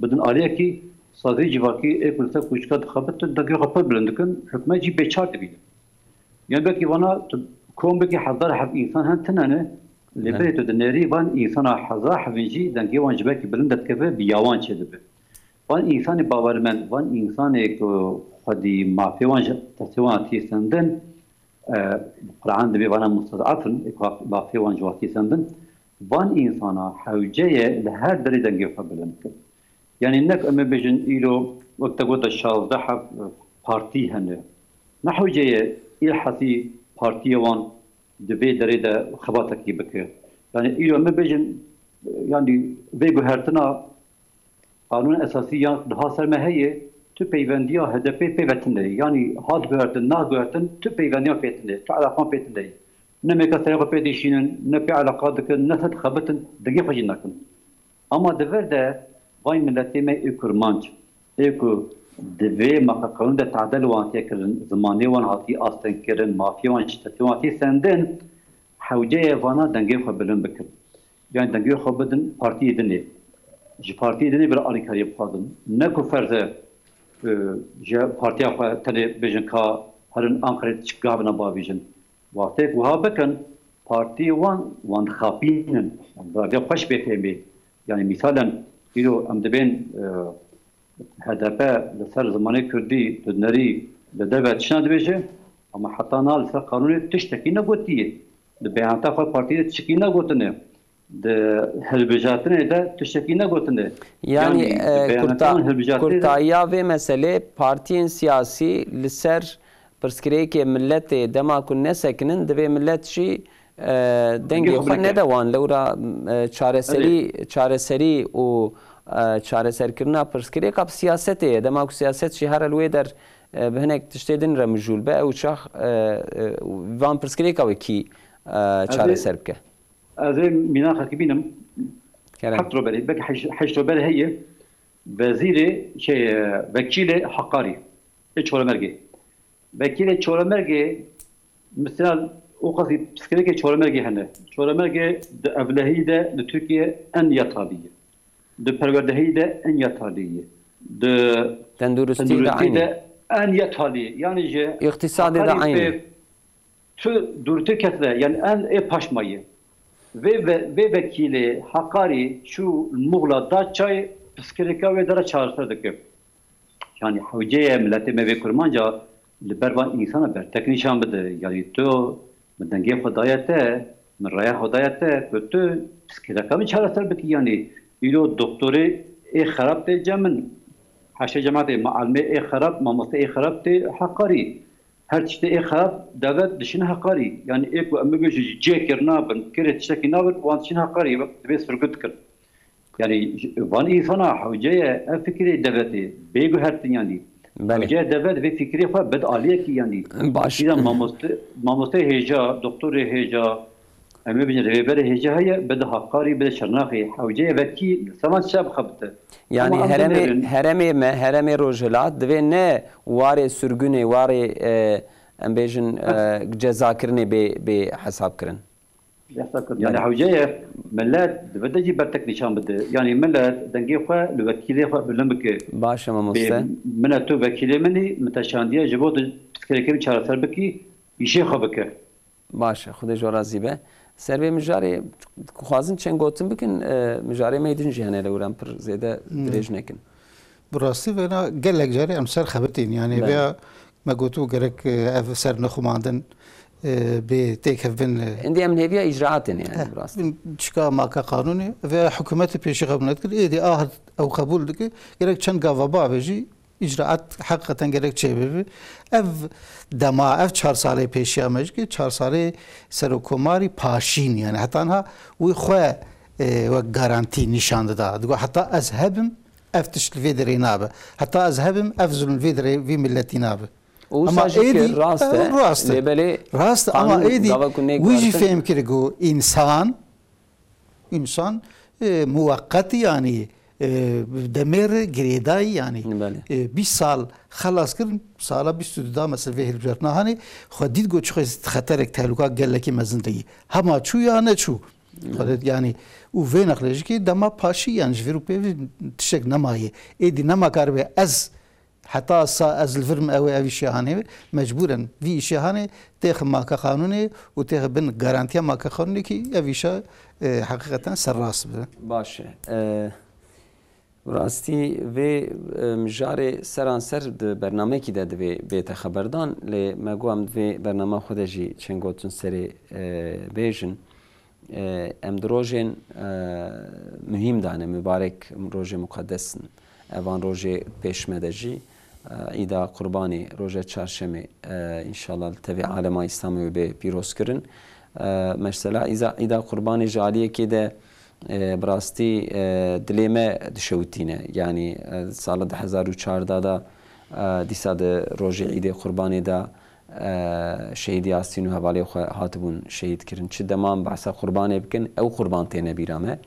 bidin aliyekî, saziyê civakî ê ku li ser kûçika dixebitin dengê xwe pir bilind dikin, hikûmet jî bêçar dibînin. Yan belkî vana tu kombekî hezar heb însan hen tune ne, lê berê tu dinêrî van însana hezar hebin jî dengê wan ji belkî bilind dikeve, bi ya wan çêdibe. Van însanê bawermend, van însanê ku xwedî mafê wan ji destê wan tîsendin, e, Quran dibê vana mustez'af in, ê ku mafê wan ji wan tîsendin, Van însana hewce ye li her derê dengê xwe bilind bikin. Yanî ne ku em ê bêjin îro wek te gote şazdeh heb partî hene. Ne hewce ye îlhesî partiyê wan di vê derê de xebatekî bike. Yanî îro em ê bêjin, yanî vê guhertina Qanûna Esasî ya diha ser me heye, tu peyvendiya H D P pê ve tune ye. Yanî hat guhertin, nat guhertin, tu peyvendiya pê tune ye, tu eleqan pê tune ye. Ne mêka serê xwe pê dişînin, ne pê eleqa dikin, ne ser dixebitin, dengê xwe jî nakin. Ama di vir de vay miletê me ê kurmanc, ê ku di vê maqeqewin de tade li wan hatiye kirin, zimanê wan hatî astengkirin, mafiyê wan, şîdetê wan hatî sendin, hewce ye vana dengê xwe bilind bikin. Yanî dengê xwe bidin partiyê dinê. Ji partiyê dinê bira alîkariyê bixwazin. Ne ku ferz e, e, ji partiya xwe tenê bêjin ka herin Anqerê çi gavina bavêjin. Wextê ku wiha bikin, partiyê wan, wan dixapînin. Wan bi radiya xweş bê fêmê. Yanî mîsalen, îro em dibên, e, H D P li ser zimanê kurdî, tu dinerî li derve tiştna dibêje, ama heta niha li ser qanûnê tiştekî negotiye. Di beyanata xwe partiyê de tiştekî negotine. Di hilbijartinê de tiştekî negotine. Yanî, Yanî, di e, beyanata kurta-, wan hilbijartinê de kurtayiya vê meselê partiyên siyasî li ser pirsgirêkê miletê dema ku nesekinin, divê milet jî, e, dengê Dengê xwe xwe bike. Nede wan. Lewra, e, çareserî, Erê. çareserî û, e, çareserkirina pirsgirêka bi siyasetê ye. Dema ku siyaset jî here li wê der, e, bi hinek tiştê din re mijûl be, ew çax, e, e, van pirsgirêka wekî, e, Ez ê, çareser bike. ez ê mînaxekî bînim. Kerem. Heft roberê, belkî heş-, heşt roberê heye. Vezîrê, şey, e, vekîlê Heqarî, ê Çoremergê. Vekîlê Çoremergê, misal, o qasî pirsgirêkê Çoremergê hene. Çoremergê di evlehî de li Tirkiye en ya talî ye. Di perwerdehî de en ya talî ye. Di Tenduristî de tenduristî aynî. de en ya talî ye. Yanî ji Îqtîsadê de Heqarî aynî. pê tu dûrtir ketine, yanî en ê paş maye. Vê ve-, vê vekîlê Heqarî çû Muxla da çay, pirsgirêka wê dere çareser dike. Yanî hewce ye miletê me vê kurmanca li ber van însana bertek nîşan bide. Yanî tu min dengê xwe daye te, min raya xwe daye te, ku tu pirsgirêka min çareser bikî. Yanî îro doktorê ê xerab tê cem min. Heşê cemaetê, mualimê ê xerab, mamoste ê xerab tê Heqarî. Her tiştê ê xerab devlet dişin Heqarî. Yanî ê ku em bibêjin ji cihê kir nabin, kirê tiştekî nabin, wan diçin Heqarî, divê sirgûn dikin. Yanî ji-, van însana hewce ye, ev fikirê devletê bê guhertin yanî. Belê. Hewce ye devlet vê fikirê xwe bid aliyekî yanî. Baş. Îda mamoste, mamoste hêja, doktorê hêja, em ê bêjin rêveberê hêja heye, bide Heqarî, bide Şirnexê. Hewce ye vekî li ser van tişta bixebite. Yanî Ama em heremê, dinêrin. heremê me, heremê Rojhilat divê ne warê sirgûnê, warê, e, em bêjin, e, cezakirinê bê, bê hesab kirin. Yasakirin. Yanî Belê. hewce ye millet di vir de jî bertek nîşan bide. Yanî millet dengê xwe li wekîlê xwe bilind bike. Baş e mamoste. Bê, min e tu vekîlê min î, min te şandiye ji bo tu pirsgirêkê min çareser bikî, îşê xwe bike. Baş e, Xwedê ji we razî be. Ser vê mijarê dixwazin çend gotin bikin, e, mijarê me yê din jî hene, lewra em pir zêde Hmm. dirêj nekin. Bi rastî vêna gelek carê em ser xebitîn. Yanî Belê. vêya me gotibû gerek, e, ev ser nexumandin, e, bê têkevbin, e, Endî em hêviya îcraatê ne yani, Eh, bi rastî. çika maka qanûnê ve hikûmetê pêşî qebûl nedikir. Êdî a ew qebûl dike. Gerek çend gava bavêjî, îcraat heqîqeten gerek çêbibe. Ev dema, ev çar salê pêşiya me jî, çar salê serokkomarî paşîn, yani heta niha wî xwe, e, wek garantî nîşan dida. Digot, heta ez hebim, ev tişt li vê derê nabe. Heta ez hebim, ev zulm li vê derê, vî miletî nabe. Û Ama wisa jî êdî, ki rast e, e, rast e. Lê belê Rast e, ama qanûn êdî gava ku wî jî nêguhertin. fêm kir ku însan, însan, e, muweqet, yanî, e, demêr girêdayî, yanî, Belê. e, bîst sal xelas kirin, sala bîst û du da mesela vê hilbijartina hanê, xwe dît got çi xeterek, tehlûka gelekî mezin de yî. Hema çû ya neçû. Belê. Xwe, yanî, û vê nexlê jî ki dema paşî, yanî, ji vîr û pê vî tiştek nemaye. Êdî nema karibe ez Heta sa ez li vir me ew ê ev îşê hanê, mecbûren vî îşê hanê têxin maka qanûnê û têxin bin garantiya maka qanûnê kî ev îşa, e, heqîqeten serrast bibe. Baş e. E, rastî vê, e, mijarê seranser di bernameyekî de divê bête xeberdan, lê me got em di vê bernama xwe de jî çend gotin serê, e, bêjin. E, em di rojên, e, muhîm de ne, mibarek rojê muqedes in. Evan rojê pêş me de jî, e, Îda Qurbanê, roja çarşemê, e, înşallah li tevî alema Îslamê wê bê pîrozkirin. E, mesela Îza-, Îda Qurbanê ji aliyekê de, e, bi rastî, e, dilê me dişewitîne. Yanî, e, sala du hezar û çardeh de, e, dîsa di rojê Îdê Qurbanê de, e, şehîd Yasîn û hevalê xwe hatibûn şehîd kirin. Çi dema em behsa qurbanê bikin, ew qurban têne bîra me.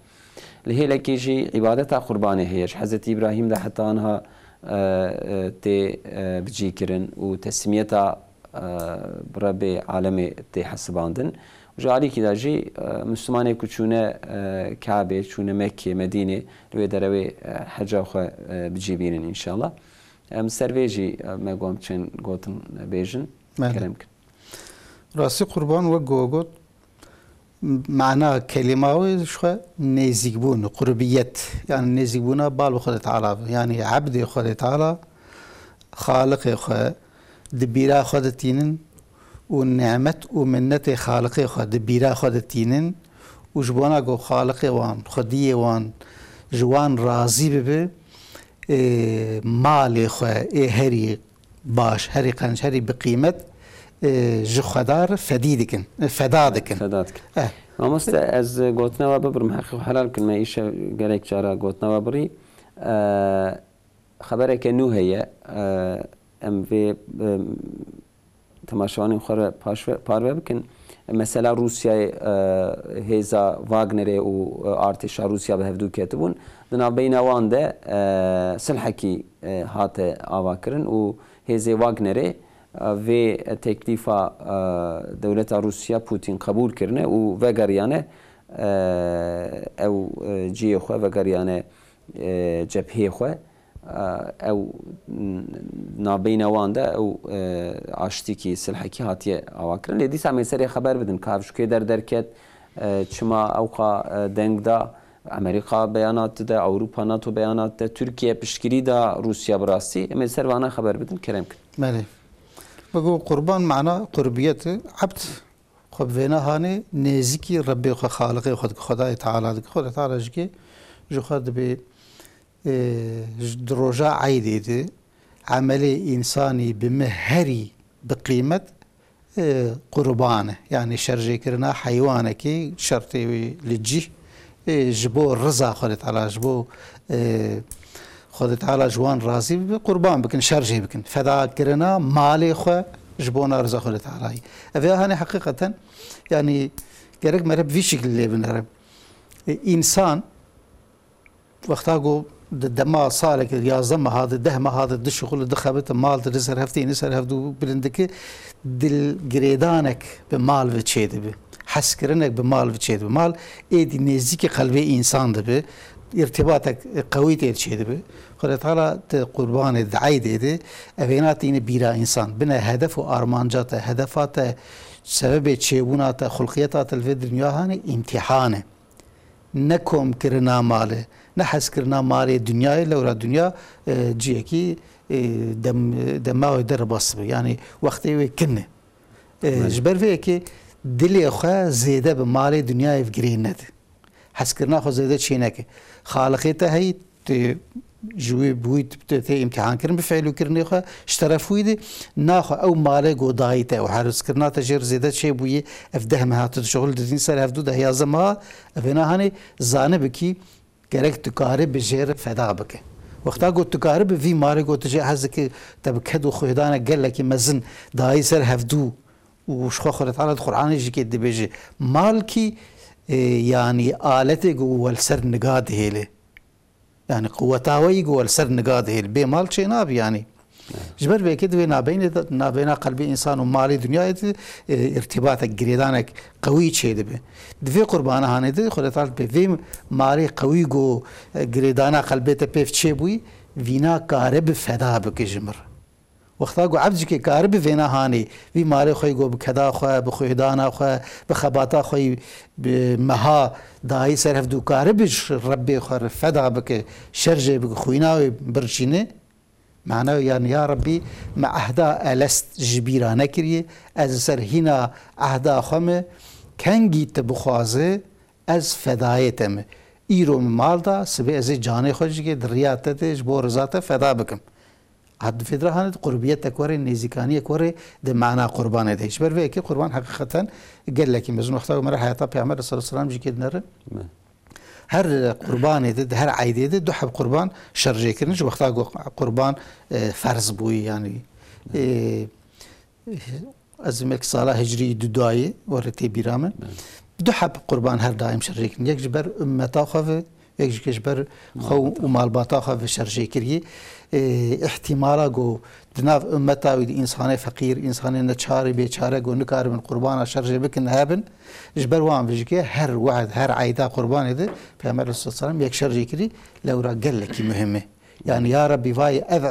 Li hêlekê jî îbadeta qurbanê heye. Ji Hezretî Îbrahîm de heta anha, e, e, tê, e, bicî kirin û teslîmiyeta, e, bi Rebbê alemê tê hesibandin. Ji alîkî de jî, e, Mislimanê ku çûne, e, Kabê, çûne Mekkê, Medînê, li wê derewê, e, heca xwe, e, bicî bînin înşallah. Em ser vê jî, e, me got çend gotin bêjin. Belê. Kerem kin. Rastî qurban wek ku got, mana kelîma wê ji xwe nêzîkbûn, qurbiyet. Yani nêzîkbûna bal bi Xwedê Teala be. Yani ebdê Xwedê Teala, Xaliqê xwe, di bîra xwe de tînin û nimet û minnetê Xaliqê xwe di bîra xwe de tînin û ji bona ku Xaliqê wan, Xwediyê wan ji wan razî bibe, ê, malê xwe ê herî baş, herî qenc, herî bi qîmet, e, ji xwe dar fedî dikin, e, feda dikin. Feda dikin. Eh. Mamoste, ez gotina we bibirim, heqê xwe helal kin, me îşev gelek cara gotina we birî. E, xebereke nû heye, e, em vê, e, temaşevanên xwe re paşve-, parve bikin. Mesela Rûsyayê, e, hêza Wagnerê û, e, artêşa Rûsya bi hevdû ketibûn. Di navbeyna wan de, e, silhekî, e, hate avakirin û hêzê Wagnerê, e, vê teklîfa, e, dewleta Rûsya Putin qebûl kirine û vegeriyane, e, ew, e, cihê xwe, vegeriyane, e, cepheyê xwe. E, ew, n-, navbeyna wan de ew, e, aştîkî, silhekî hatiye avakirin. Lê dîsa em ê serê xeber bidin, ka ev ji kê der derket, e, çima ewqa, e, deng da, Amerîka beyanat dide, Ewropa, NATO beyanat dide, Tirkiye piştgirî da Rûsya bi rastî. Em ê ser vana xeber bidin, kerem kin. Belê. Wek ku qurban mana qurbiyet e, ebd xwe bi vêna hanê nêzîkî Rebbê xwe, Xaliqê xwe dike, Xwedayê Teala dike. Xwedê Teala ji kê, ji xwe dibê, e, ji, di roja eydê de emelê însanî bi me herî bi qîmet, e, qurban e. Yanî şerjêkirina heywanekî şertê wî li cih, e, ji bo riza Xwedê Teala, ji bo, e, Xwedê Teala ji wan razî bibe, qurban bikin, şerjê bikin. Fedakirina malê xwe ji bona riza Xwedê Tealayî. Ev ya hanê heqîqeten, yanî gerek mere bi vî şekilî lê binere. E, însan Wexta ku di dema salekê, yazdeh meha de, deh meha de dişixule, dixebite, mal dide ser hev, tîne ser hevdû bilind dike, dilgirêdanek bi mal ve çêdibe. Hezkirinek bi mal ve çêdibe. Mal êdî nêzîkî qelbê însan dibe. Îrtibatek qewî tê çêdibe. Xwedê Teala di qurbanê, di eydê de, evêna tîne bîra însan. Bine hedef û armanca te, hedefa te, sebebê çêbûna te, xulqiyeta te li vê dinya hanê îmtîhan e. Ne komkirina malê, ne hezkirina malê dinyayê, lewra dinya, e, ciyekî, e, dem-, dema wê derbas dibe. Yanî wextê wê kin e. E, Belê. Ji ber vê yekê dilê xwe zêde bi malê dinyayê ve girê nede. Hezkirina xwe zêde çê neke. Xaliqê te heyî, tu ji wî, bi wî tu tê îmtîhankirin bi feîlûkirinê xwe, ji teref wî de naxwe ew malê ku dayî te û herzkirina te jê re zêde çêbûyî, ev deh meha tu dişixulî, didîn ser hevdû, deh yazdeh meha, ev ê nahanê zanibikî gerek tu karibî jê re feda bike. Wexta ku tu karibî vî malê ku tu jê hez dikî, te bi ked û xwêdanek gelekî mezin dayî ser hevdû û ji xwe Xwedê Teala di Qur'anê jî kê dibêje, mal kî, e, yanî aletê ku we li ser niga dihêle. Yani quweta we yî ku we li ser niga dihêl, bê mal çê nabî yani. Ji ber vê yekê divê nabeynê de, nabeyna qelbê însan û malê dinyayê de, e, îrtîbatek, girêdanek qewî çêdibe. Di vê qurbana hanê de Xwedê Teala pê vê malê qewî ku, e, girêdana qelbê te pêv çêbûyî, vîna karibi feda bike ji mir. Wexta ku ebd jikê karibi vêna hanê, vî malê xwe yî ku bi keda xwe, bi xwêdana xwe, bi xebata xwe yî bi meha dayî ser hevdû karibi ji Rebbê xwe re feda bike, şerjê bike, xwîna wê birçîne, mana wê yani, ya Rebbî, me ehda elest ji bîra nekiriye, ez li ser hîna ehda xwe me, Kengî te bixwaze ez fedayê te me. Îro min mal da, sibê ez ê canê xwe jî di riya te de ji bo riza te feda bikim. Hat di vê dira hanê di qurbiyetek were, nêzîkaniyek were di mana qurbanê de. Ji ber vê yekê qurban heqîqeten gelekî mezin. Wexta ku me re heyata Peyxember sallallahu aleyhi ve sellem jî kê dinerin. Her qurbanê de, di her eydê de du heb qurban şerjê kirin. Ji wexta ku qurban, e, ferz bûyî, yanî, e, ez ê belkî sala hicriyî dudayê were tê bîra min. Du heb qurban her daim şerjê kirin. Yek ji ber ummeta xwe ve, yek jî ji ber xwe û malbata xwe ve şerjê kirî. E, îhtîmala ku di nav ummeta wî de însanê feqîr, însanê neçarî bêçare ku nikaribin qurbana şerjê bikin hebin. Ji ber wan ve jî ke her wehd, her eyda qurbanê de Peyxember aleyhisselam yek şerjê kirî, lewra gelekî muhim e. Yani ya Rabbî vay ev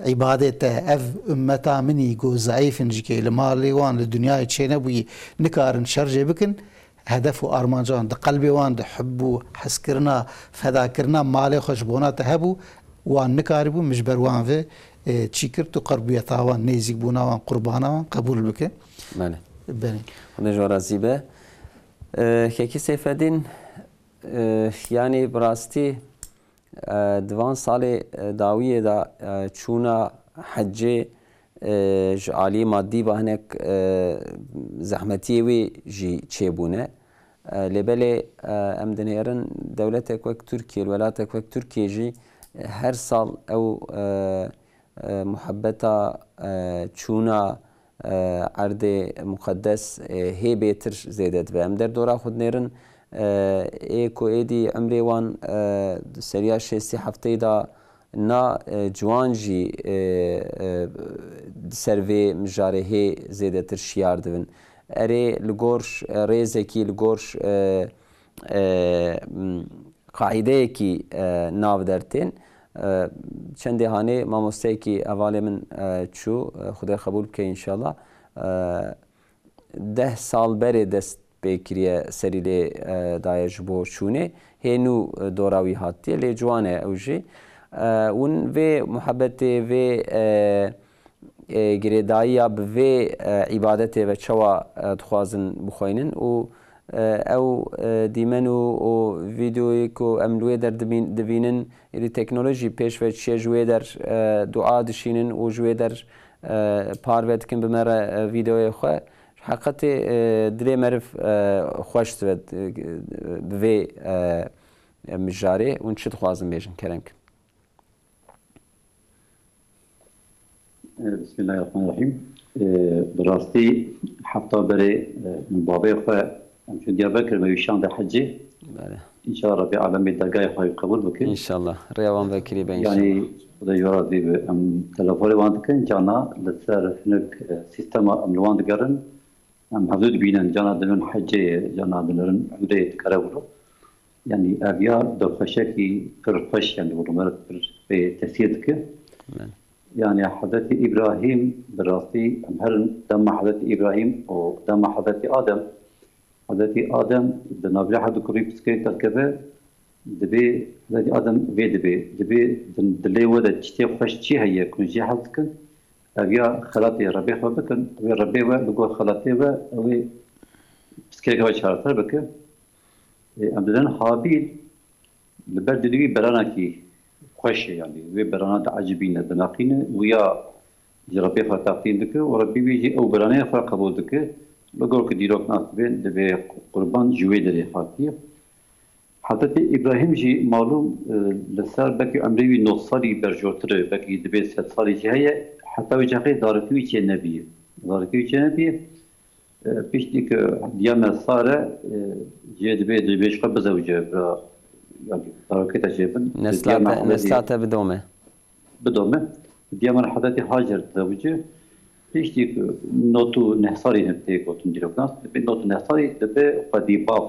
îbadete, ev ummeta min î ku zeîf in jî ke li malê wan li dinyayê çênebûyî nikarin şerjê bikin, hedef û armanca wan di qelbê wan de hub û hezkirina, fedakirina malê xwe ji bona te hebû, wan nikaribû, min ji ber wan ve, e, çî kir, tu qerbûyeta wan, nêzîkbûna wan, qurbana wan qebûl bike. Belê. Belê. Xwedê ji we razî be. E, Kekî Seyfedîn, e, yanî bi rastî, e, di van salê, e, dawiyê de, e, çûna hecê, e, ji alî madî ve hinek, e, zehmetiyê wê jî çêbûne. E, lê belê, e, em dinêrin dewletek wek Tirkiye, welatek wek Tirkiye jî, e, her sal ew, e, e, muhebbeta, e, çûna, e, erdê muqeddes, e, hê bêtir zêde dibe. Em derdora xwe dinêrin, e, ê ku êdî emrê wan, e, di seriya şêstî hefteyî de na, e, ciwan jî, e, e, di ser vê mijarê hê zêdetir şiyar dibin. Erê, li gor, e, rêzekî, li gor, e, e, m, qaîdeyekî, e, nav der tên. E, çendê hanê mamosteyekî hevalê min, e, çû, e, Xwedê qebûl bike înşallah. E, deh sal berê dest pê kiriye serî lê, e, daye ji bo şûnê. Hê nû, e, dora wî hatiye, lê ciwan e ew jî. E, hûn vê muhebetê, vê, e, e, girêdayiya bi vê, e, îbadetê ve çawa, e, dixwazin bixweynin û, e, ew, e, dîmen û, û vîdeoyê ku em li wê der dibîn-, dibînin, êdî teknolojî pêş ve çiye ji wê der, e, dua dişînin û ji wê der, e, parve dikin bi me re, e, vîdeoyê xwe. Heqetê, e, dilê meriv, e, xweş dibe, e, bi vê, e, mijarê hûn çi dixwazin bêjin? Kerem kin. Bismillahirrahmanirrahîm. Bi rastî hefta berê, e, min bavê xwe, em çûn Diyarbekir, me wî şande hecê. Belê. Înşallah Rabbî alemê dergahê xwe qebûl bike. Înşallah. Rêya wan vekirî be înşallah. Yanî Xwedê ji we razî be. Em telefonê wan dikin, cana li ser hinek, e, sîstema em li wan digerin. Em hevdû dibînin, cana dibin hecê ye, cana dinêrin umrê dikare wilo. Yanî ev ya dilxweşekî pir xweş, yanî wilo me pir pê tesîr dike. Amin. Yanî Hezretî Îbrahîm, bi rastî em herin dema Hezretî Îbrahîm û dema Hezretî Adem. Hezretî Adem di navbera her du kurî piskek derkeve, dibê Hezretî Adem vê dibê, dibê di dilê we de tiştê xweş çi heye, ku jê hez dikin, ev ya xelatê Rebê xwe bikin, wê Rebê we li gor xelatê we, ew ê piskek we çareser bike. Ê, em didin Habîl li ber dilî wî beranekî xweş e, yanî wê berana diecibîne, dinaqîne, wî ya ji Rebê xwe teqdîm dike û Rebî wî jî ew beraneyê xwe qebûl dike. Li gor ku dîroknas dibên, divê qurban ji wê derê hatiye. Hezretî Îbrahîm jî malûm, e, li ser belkî emrê wî nod salî berjortir e, belkî divê sed salî jî heye, heta wê çaxê zarokî wî çê nebiye. Zarokî wî çê nebiye. E, piştî ku diya me Sare, e, jê dibê, dibê ji xwe bizewce, bira, yanî zarokê te jê bin. Nesla te, nesla te bidome. Bidome. Diya me Hezretî Hacer dizewce. Piştî ku nod û neh salî tê gotin dîroknas, dibê nod û neh salî dibe xwedî bav.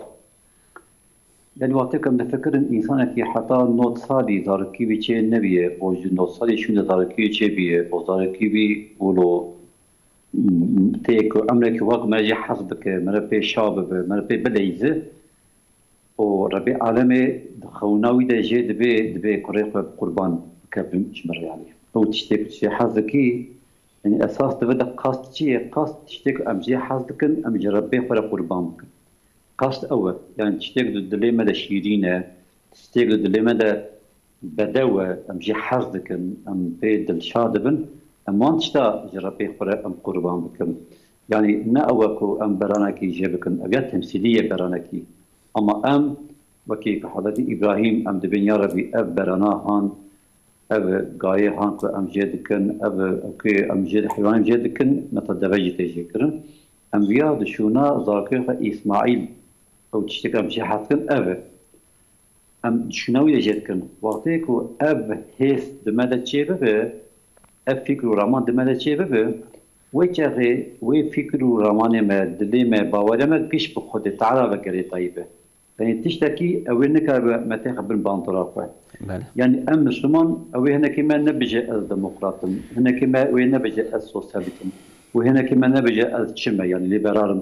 Yanî wextê ku em difikirin, însanekî heta nod salî zarokî wî çê nebiye, bo ji nod salî şûnde zarokî wî çê biye, bo zarokî wî wilo, m-, tê ku emrekî wek me jê hez bike, me re pê şa bibe, me re pê bileyze. Û Rebê alemê di xewna wî de jê dibê, dibê kurê xwe bi qurban bike ji min re, yanî. Ew tiştê ku tu jê hez dikî, yanî esas dibe de qast çi ye? Qast tiştê ku em jê hez dikin, em ji Rebê xwe re qurban bikin. Qast ew e. Yani tiştek di dilê me de şîrîn e, tiştek di dilê me de bedew e, em jê hez dikin, em pê dilşa dibin, em wan tişta ji Rebbê xwe re em qurban bikin. Yani ne ew e ku em beranekî jê bikin, ev ya temsîlî ye beranekî. Ama em, wekî ku Hezretî Îbrahîm, em dibên ya Rebbî ev berana han, ev gayê han ku em jê dikin, ev ku em jê heywanên jê dikin, mesela deve jî tê jê kirin. Em viya di şûna zarokê xwe Îsmaîl, ew tiştek em jê hez dikin, ev e. Em şûna wî de jê dikin. Wextê ku ev hêz di me de çê bibe, ev fikr û raman di me de çê bibe, wê çaxê wê fikr û ramanê me, dilê me, bawerê me giş bi Xwedê Teala ve girêdayî be. Yani tiştekî ew ê nikaribe me têxe bin bandora xwe. Belê. Yani em Misliman, ew ê hinekî me nebije ez demokrat im, hinekî me wê nebije ez sosyalîst im, wê hinekî me nebije ez çi me, yani liberal im.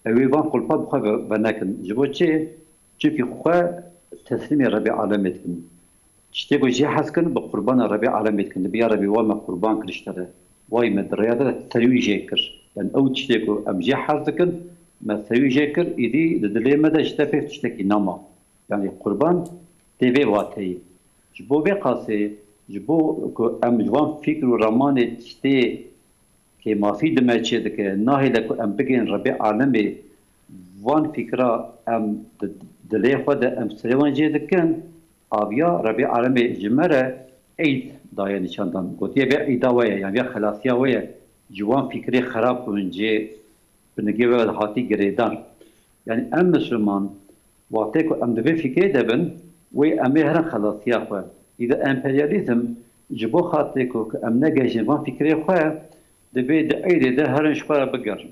Ew ê van qulpa bi xwe ve-, venekin. Ji bo çi? Çimkî xwe teslîmê Rebê Alemê dikin. Tiştê ku jê hez kin, bi qurbana Rebê Alemê dikin. Dibe ya Rebî, wa me qurban kir ji te re. Wayî me di rêya te de serî wî jê kir. Yani ew tiştê ku em jê hez dikin, me serî wî jê kir, îdî di dilê me de ji te pêv tiştekî nema. Yani qurban tê vê wateyî. Ji bo vê qasê, ji bo ku em ji van fikr û ramanê tiştê kêmasî di me çê dike, nahêle ku em bigihên Rebê Alemê, van fikra em di dilê xwe de em serê wan jê dikin, aviya Rebê Alemê ji me re eyd daye nîşandan. Gotiye vê eyda we ye, yan vê xelasiya we ye, ji wan fikrê xerab ku hûn cê binigê we hatî girêdan. Yani em Misliman, wextê ku em di vê fikrê de bin, wê em ê herin xelasiya xwe. Îde emperyalîzm ji bo xatirê ku, ku em negehîjin van fikrê xwe, divê di eydê de herin ji xwe re bigerin.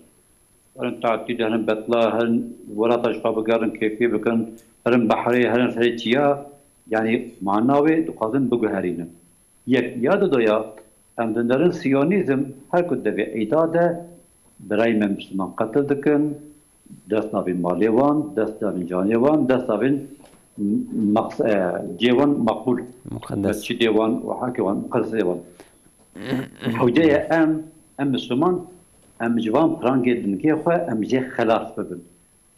Herin tatî de, herin betla, herin welata ji xwe bigerin, kêfê bikin, herin behrê, herin serê çiya. Yani mana wê dixwazin biguherînin. Yek ya didoya, em dinêrin siyonîzm her ku devê îda de birayê me Misliman qetil dikin, dest navên malê wan, dest navên canê wan, dest navên maqs-, e, cihê wan maqbûl. Muqeddes. Mescîdê wan û hakê wan, muqeddesê wan. Hewce ye em, em Misliman, em ji van pirangê dingê xwe em jê xelas bibin.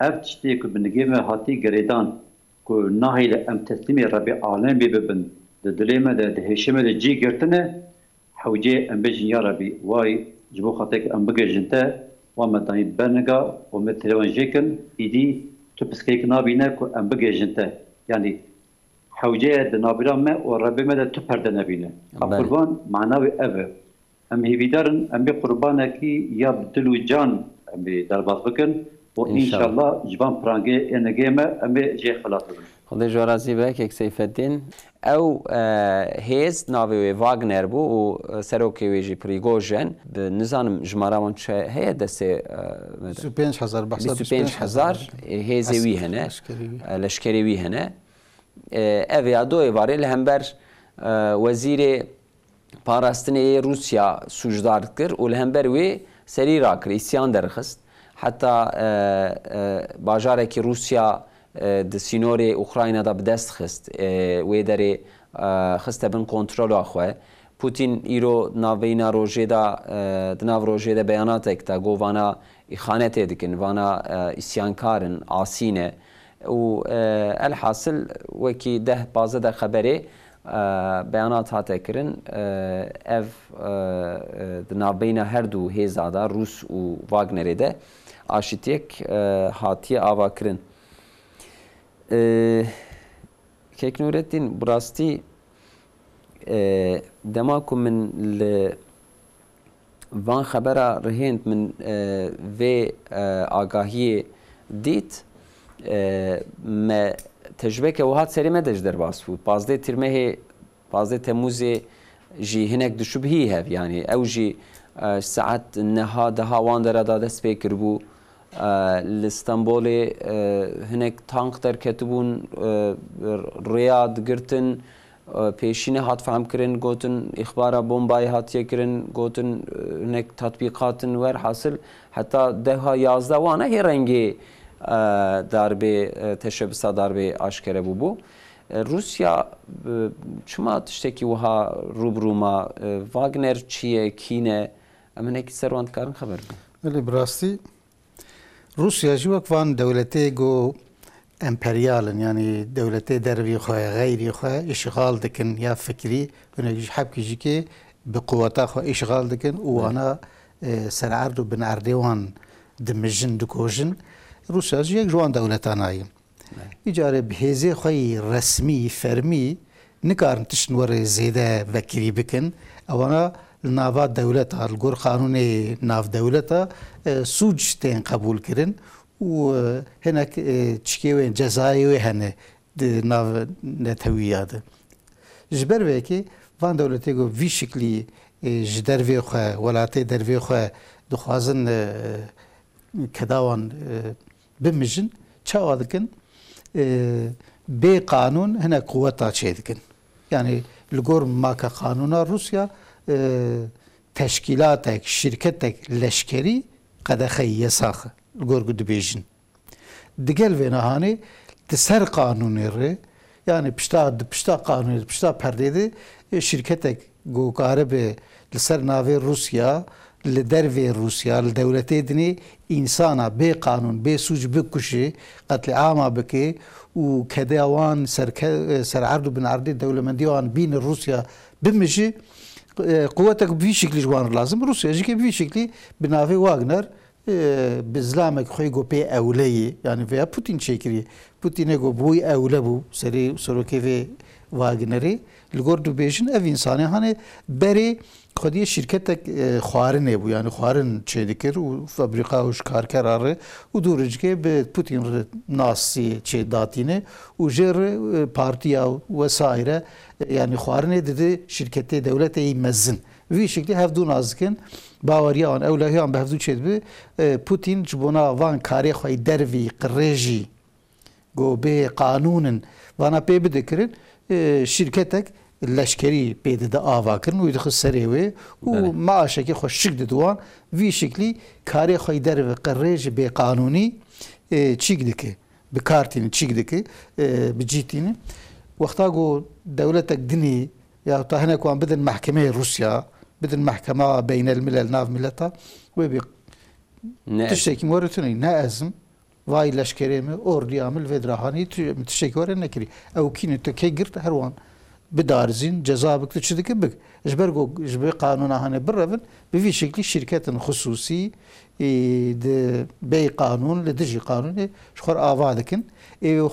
Ev tiştê ku bi nigê me hatî girêdan, ku nahêle em teslîmê Rebê Alemê bibin, di dilê me de, di hêşê me de cî girtine, hewcê em bêjin, ya Rebî, way ji bo xatirê ku em bigihêjin te, wan me danî berniga û me têrê wan jê kin, îdî tu piskeyek nabîne ku em bigihêjin te. Yanî hewce ye di navbera me û Rebê me de tu perde nebîne. Belê. Qurban mana wê ev e. Em hêvîdar in, em bê qurbanekî ya bi dil û can em ê derbas bikin û înşallah ji van pirangê ê nigê me em ê jê xelas bibin. Xwedê ji we razî be, kek Seyfeddîn. Ew, e, hêz navê wê Wagner bû û, e, serokê wê jî Prigojin. Bi, nizanim jimara wan çi heye destê, e, me de? Bîst û pênc hezar, behsa bîst û pênc hezar, bîst û pênc hezar, e, hêzê wî hene, leşkerê wî. E, leşkerê wî hene. E, ev ya du êvarê li hember, e, wezîrê parastinê yê Rûsya sûcdar dikir û li hember wê serî rakir, îsyan derxist. Heta, e, e, bajarekî Rûsya, e, di sînorê Ukrayna de bi dest xist. E, wê derê, e, xiste bin kontrola xwe. Putin îro navbeyna rojê de, e, di nav rojê de beyanatek da, got vana îxanetê dikin, vana, e, îsyankar in, asî ne. Û, e, elhasil wekî deh pazdeh de xeberê, e, beyanat hate kirin. E, ev, e, e, di navbeyna her du hêza de, Rûs û Wagnerê de aşitiyek, e, hatiye avakirin. E, Kek Nûreddîn, bi rastî, e, dema ku min li van xebera rihênd, min, e, vê, e, agahiyê dît, e, me tecrubeke wiha serê me de jî derbas bû. Pazdeh Tîrmehê, pazdeh Temmûzê jî hinek dişubihî hev. Yanî ew jî, e, saet neha, deha wan dera da dest pê kiribû. E, li Stenbolê, e, hinek tank derketibûn, e, rêya digirtin, e, pêşî nehat fehmkirin, gotin îxbara bombayê hatiye kirin, gotin, e, hinek tatbîqat in, werhasil heta deha yazdeh wan e hê rengê, e, darbê, e, teşebisa darbê aşkere bûbû. E, Rûsya, e, çima tiştekî wiha rû bi rû ma? E, Wagner çi ye, kî ne? Em hinekî ser wan dikarin xeber bidin. Belê, bi rastî Rûsya jî wek van dewletê ku emperyal in, yanî dewletê dervî xwe, xeyrî xwe îşxal dikin ya fikrî, hinek ji hebkî jî kê bi quweta xwe îşxal dikin û wana, e, ser erd û bin erdê wan dimijin, dikojin. Rûsya jî yek ji wan dewletan a ye. Îcarê bi hêzê xwe yî resmî, fermî nikarin tiştin werê zêde vekirî bikin. Ewana li nava dewleta, li gor qanûnê navdewleta, e, sûc tên qebûl kirin û, e, hinek, e, çikê wê, cezayê wê hene di nav netewiya de. Ji ber vê yekê van dewletê ku vî şiklî, e, ji dervê xwe, welatê dervê xwe dixwazin, e, keda wan, e, bimijin, çawa dikin? E, bê qanûn hinek quweta çêdikin. Yanî li gor make qanûna Rûsya, e, teşkîlatek, şîrketek leşkerî qedexeyî, yesax li gor ku dibêjin. Digel vê nehanê di ser qanûnê re, yanî pişta, di pişta qanûnê, di pişta perdê de, e, şîrketek ku karibe li ser navê Rûsya, li dervê Rûsya, li dewletê dinê însana bê qanûn, bê sûc bikuşe, qetlîama bike û keda wan serke-, ser erd û bin erdê dewlemendiya wan bîne Rûsya bimije, e, quwetek bi vî şiklî ji wan re lazim. Rûsya jî kê bi vî şiklî bi navê Wagner, e, bi zilamek xwe yê ku pê ewle yê, yanî vêya Putin çêkiriye. Putinê ku bûyî ewle bû, serê serokê vê Wagnerê. Li gor dibêjin, ev însanê hanê berê xwediyê şîrketek, e, xwarinê bû, yanî xwarin çêdikir û fabrîka û ji karkera re û dû ricikê bi Putin re nasî çê datîne û jê re, e, partiya wesaire, e, yanî xwarinê dide şîrketê dewletê yî mezin. Vî şeklî hevdû nas dikin, baweriya wan, ewlehiya wan bi hevdû çêdibe. E, Putin ji bona van karê xwe yî dervî, qirêjî, ku bê qanûn in, vana pê bide kirin, e, şîrketek leşkerî pê dide ava kirin û dixist serê wê û Belê. maaşekê xwe şik dide wan. Vî şeklî karê xwe yî derve qirêjî bê qanûnî, e, çîk dike, bi kar tîne, çîk dike, e, bi cî tîne. Wexta ku dewletek dinê ya ta hinek wan bidin mehkemeyê Rûsya, bidin mehkema beynelmilel nav mileta, wê bê Ne ez. tiştekî min were tunî, ne ez im, vay leşkerê min, ordiya min li vê dira hanî, tu, min tiştekî were nekirî. Ew kî ne, tu kê girt, her wan bidarizîn, ceza bik, tu çi dike bik. Ji ber ku ji vê qanûna hanê birevin, bi vî şeklî şîrketin xisûsî, ê, di bey qanûn, li dijî qanûnê ji xwe re ava dikin. Ê,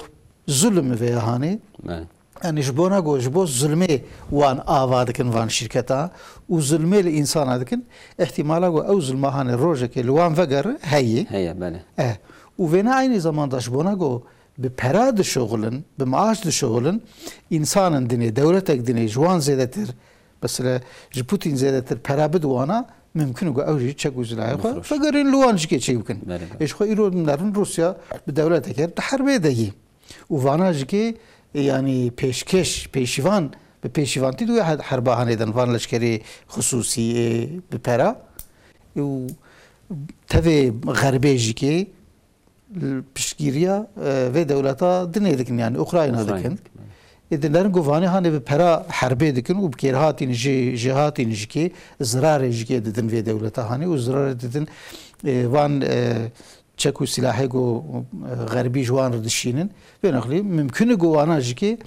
zulm vê hanê. Belê. Yanî ji bona ku ji bo zulmê wan ava dikin van şîrketa û zulmê li însana dikin, îhtîmala ku ew zulma hanê rojekê li wan vegere heye. Heye, belê. Eh, û vêne eynî zamanda ji bona ku bi pera dişuxulin, bi maaş dişuxulin, însanin dinê, dewletek dinê ji wan zêdetir, mesela ji Putin zêdetir pera bide wana, mimkun e ku ew jî çek û zilahê xwe Bifroş. vegerin li wan jikê çêk bikin. Belê, belê. Ê ji xwe îro nerin Rûsya bi dewletek her di herbê de yî. Û vana jikê, yanî pêşkêş, pêşîvan, bi pêşîvantî di wê he-, herba hanê din van leşkerê xisûsî, ê, bi pera. Û tevê xerbê jikê piştgiriya, e, vê dewleta dinê dikin, yanî Ukrayna Ukrayna dikin. dikin, evet. Ê dinerin ku vanê hanê bi pera herbê dikin û bi kêrhatîn jê, jêhatîn jikê, zirarê jikê didin vê dewleta hanê û zirarê didin, e, van, e, çek û silahê ku, e, xerbî ji wan re dişînin. Vê nexlî mimkun e ku wana jikê,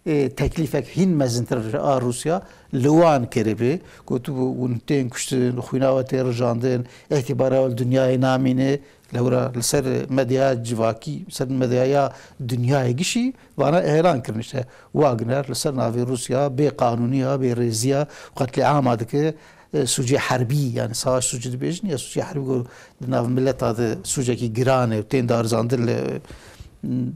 e, teklîfek hîn mezintir a Rûsya li wan kiribe. Ku tu hûn tên kuştin, xwîna we tê rijandin, îtîbara we li dinyayê namîne. Lewra li ser medyaya civakî, ser medyaya dinyayê gişî vana îlan kirin işte. Wagner li ser navê Rûsya bê qanûniya, bê rêziya, qetlîama dike. E, sûcê herbî, yani savaş suçu dibêjin ya sûcê herbî ku di nav mileta de sûcekî giran e û tên darizandin li,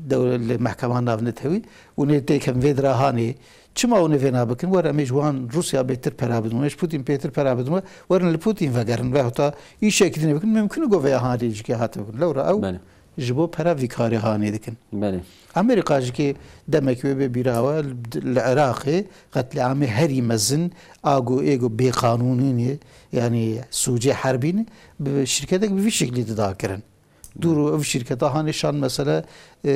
dew-, li mehkema navnetewî û nê têkevin vê dira hanê. Çima hûn ê vêna bikin? Were em ê ji wan Rûsya bêtir pera bidin, em ê ji Putin pêtir pera bidin, werin li Putin vegerin veyahûta îşekî dinê bikin. Mimkun e ku vêya hanê jikê hate bikin. Lewra ew Belê. ji bo pera vî karê hanê dikin. Belê. Amerîka jikê demek wê bê bîra we li Iraqê qetlîamê herî mezin a ku ê ku bêqanûnî ne, yanî sûcê herbî ne, bi şirketek bi vî şeklî dida kirin. Dûr û ev şîrketa hanê şand mesela, e,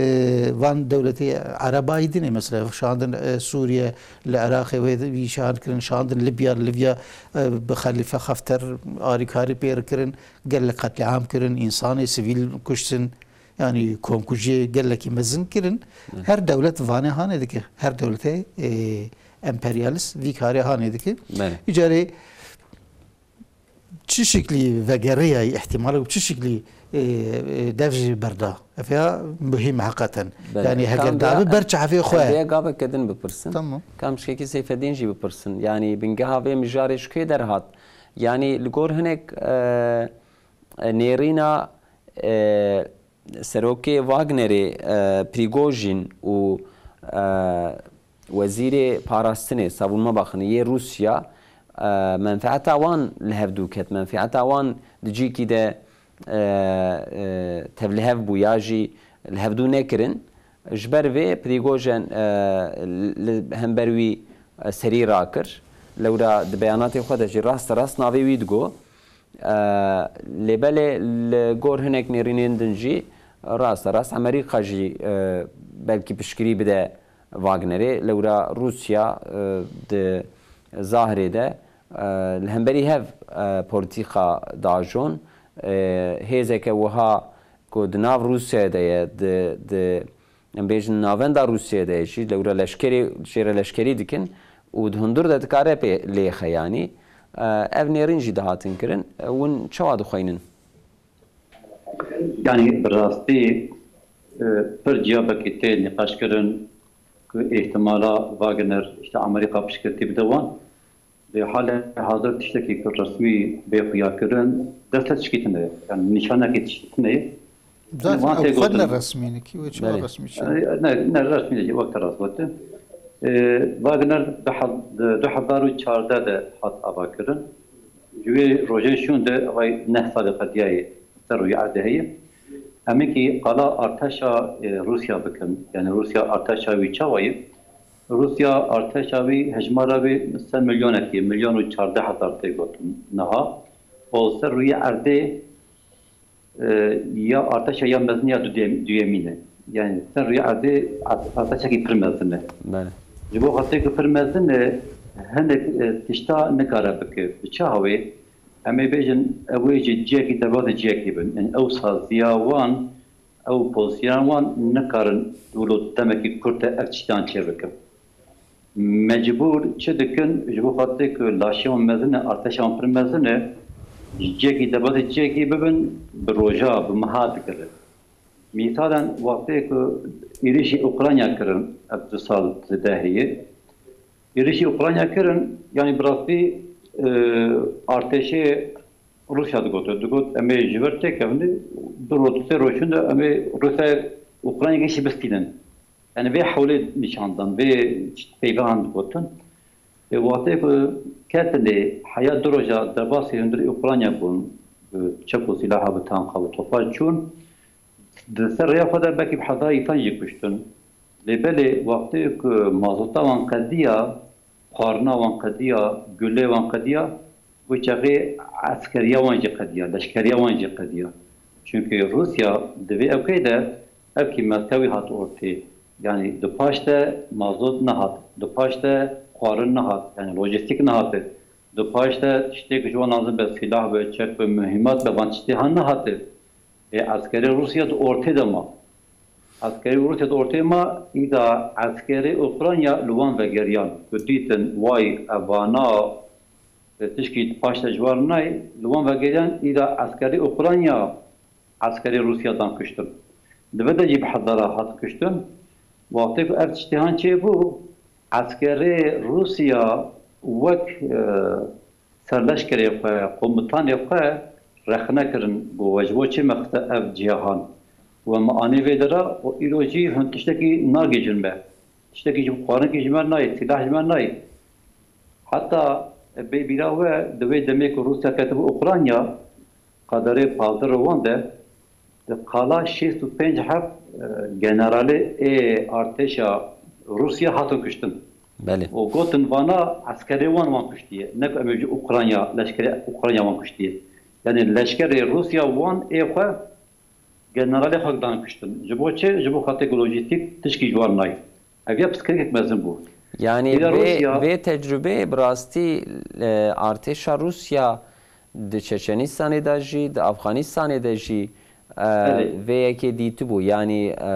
van dewletê Erebayî dinê mesela şandin, e, Sûriye, li Iraqê wê wî şand kirin, şandin Libya, li Libya, e, bi Xelîfe Xefter arîkarî pê re kirin, gelek qetlîam kirin, însanê sivîl kuştin, yanî komkujiyê gelekî mezin kirin. Her dewlet vanê hanê dike. Her dewletê, e, emperyalist vî karê hanê dike. Belê. Îcarê çi şiklî vegeriyayî îhtimal û çi şiklî, e, e, dev jî berda? Ev ya muhîm heqeten. Belê. Yanî heger dabi ber çavê xwe. Vê gaveke din bipirsin. Tamam. Kam şikekî Seyfedîn jî bipirsin. Yanî bingeha vê mijarê ji kê derhat? Yanî li gor hinek, e, e, nêrîna, e, serokê Wagnerê, e, Prigojîn û, e, wezîrê parastinê, savunma baxinê, yê Rûsya, e, menfeeta wan li hev dû ket. Menfeeta wan di cîkî de, e, e, tevlihev bû ya jî li hev dû nekirin. Ji ber vê Prigojin, e, li hember wî, e, serî rakir. Lewra di beyanatê xwe de jî raste rast navê wî digot. E, lê belê li gor hinek nêrînên din jî raste rast Amerîka jî, e, belkî piştgirî bide Wagnerê. Lewra Rûsya, e, di Zahrê de, e, li hemberî hev, e, polîtîka dajon, e, hêzeke wiha ku di nav Rûsyayê de ye, di, di, em bêjin navenda Rûsyayê de ye jî, lewra leşkerî, jê re leşkerî dikin û di hundir de dikare pê lêxe yanî. E, ev nêrîn jî dihatin kirin. E, hûn çawa dixweynin? Yanî bi rastî, e, pir ciyabekî tê nîqaş kirin ku îhtimala Wagner, işte, Amerîka piştgirtî bide wan. Lê halê hazir tiştekî ku resmî bê xuya kirin, dest tişkî tune ye. Yanî nîşanekî tişkî tune ye. Zaten Van tê ew xwe gotin. Ne resmî ne kî, wê çawa Belê. Resmî çi? E, ne, ne resmî ne, wek te rast gotin. E, Wagner du hez-, du hezar û çardeh de hat avakirin. Ji wê rojê şûn de vay neh salê qediyayê ser rûyê erdê heye. Em ê kî qala arteşa, e, Rûsya bikin. Yanî Rûsya arteşa wî çawa ye? Rûsya arteşa wî hejmara wî sed milyonekî, milyon û çardeh hezar tê gotin niha. Û ser rûyê erdê, e, ya arteşa ya mezin ya dudem-, duyemîn e. Yanî ser rûyê erdê art-, arteşekî pir mezin e. Belê. Ji bo xatirê ku pir mezin e, hinek, e, tişta nikare bike. Bi çi hawê? Em ê bêjin, ew ê ji cihekî derbasî cihekî bin. Yanî ew saziya wan, ew pozîsyona wan nikarin wilo demekî kurt de ev tiştan çêbikin. Mecbûr çi dikin? Ji bo xatirê ku laşê wan mezin e, artêşa wan pir mezin e, ji cihekî derbasî cihekî bibin, bi roja, bi meha digire. Mîsalen, wextê ku êrîşî Ukrayna kirin, ev du sal zêde heye, êrîşî Ukrayna kirin, yanî bi rastî, e, artêşê Rûsya digot, digot, em ê ji vir têkevin, du roj, sê roj şûn de em ê Rûsyayê Ukraynayê gişî bistînin. Yanî vê hewlê nîşan dan, vê peyvahan digotin. Ê, wextê ku ketinê heya du roja derbasî hundirê Ukrayna bûn, bi çek û sîlaha, bi tanka, bi topa çûn, di ser rêya xwe de belkî bi hezar însan jî kuştin. Lê belê wextê ku mazota wan qediya, xwarina wan qediya, gulê wan qediya, wê çaxê eskeriya wan jî qediya, leşkeriya wan jî qediya. Çunkî Rûsya di vê ewkeyê de, ev kî mewqeya wî hat ortê. Yanî di paş de mazot nehat, di paş de xwarin nehat, yanî lojîstîk nehate. Di paş de tiştê ku ji wan lazim be, sîlah be, çek be, muhîmat be, van tiştê han nehate. Ê, eskerê Rûsya di ortê de ma. Eskerê Rûsya di ortê ma, îda eskerê Ukrayna li wan vegeriyan. Ku dîtin, way, evana, e, tişkî paş de ji wan nayê, li wan vegeriyan, îda eskerê Ukrayna eskerê Rûsya dan kuştin. Di vê de jî bi hezara hat kuştin. Wextê ku ev tiştê han çêbû, eskerê Rûsya wek, e, serleşkerê xwe, komutanê xwe rexne kirin, got, we ji bo çi me xiste ev cihê han? We me anî vê dera û îro jî hûn tiştekî nagihîjin me. Tiştekî ji xwarinkî ji me nayê, sîlah ji me nayê. Heta bê bîra we di wê demê ku Rûsya ketibû Ukrayna, qederê pazdeh rojan de, di qala şêst û pênc heb, e, generalê ê artêşa Rûsya hatin kuştin. Belê. Û gotin vana eskerê wan wan kuştiye. Ne ku em ê ji Ukrayna, leşkerê Ukrayna wan kuştiye. Yanî leşkerê Rûsya wan ê xwe Generalê xwe dan kuştin. Ji bo çi? Ji bo xatirê ku lojîstîk tişkî ji wan nayê. Ev ya piskirêkek mezin bû. Yanî Îra vê, Rûsya vê tecrûbeyê bi rastî, e, artêşa Rûsya di Çeçenistanê de jî, di Afxanistanê de jî, e, Belê. vê yekê dîtibû. Yanî, e,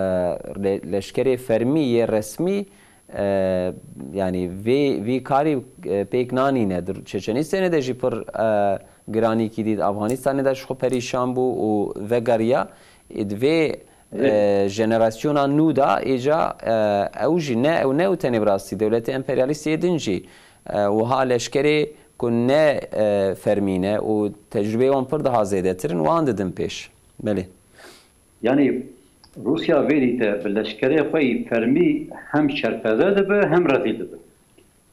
le-, leşkerê fermî yê resmî, e, yanî vê, vî karî, e, pêk nanîne. Di Çeçenistanê de jî pir, e, giranîkî dît. Afxanistanê de ji xwe perîşan bû û vegeriya. Ê di vê, Vê. e, jenerasyona nû de êca, e, ew jî ne ew ne û tenê bi rastî dewletê emperyalîstê din jî, e, wiha leşkerê ku ne, e, fermî ne û tecrûbeyê wan pir daha zêdetir in, wan didin pêş. Belê. Yanî Rûsya vê dîte bi leşkerê xwe yî fermî hem şerpeze dibe hem rezîl dibe.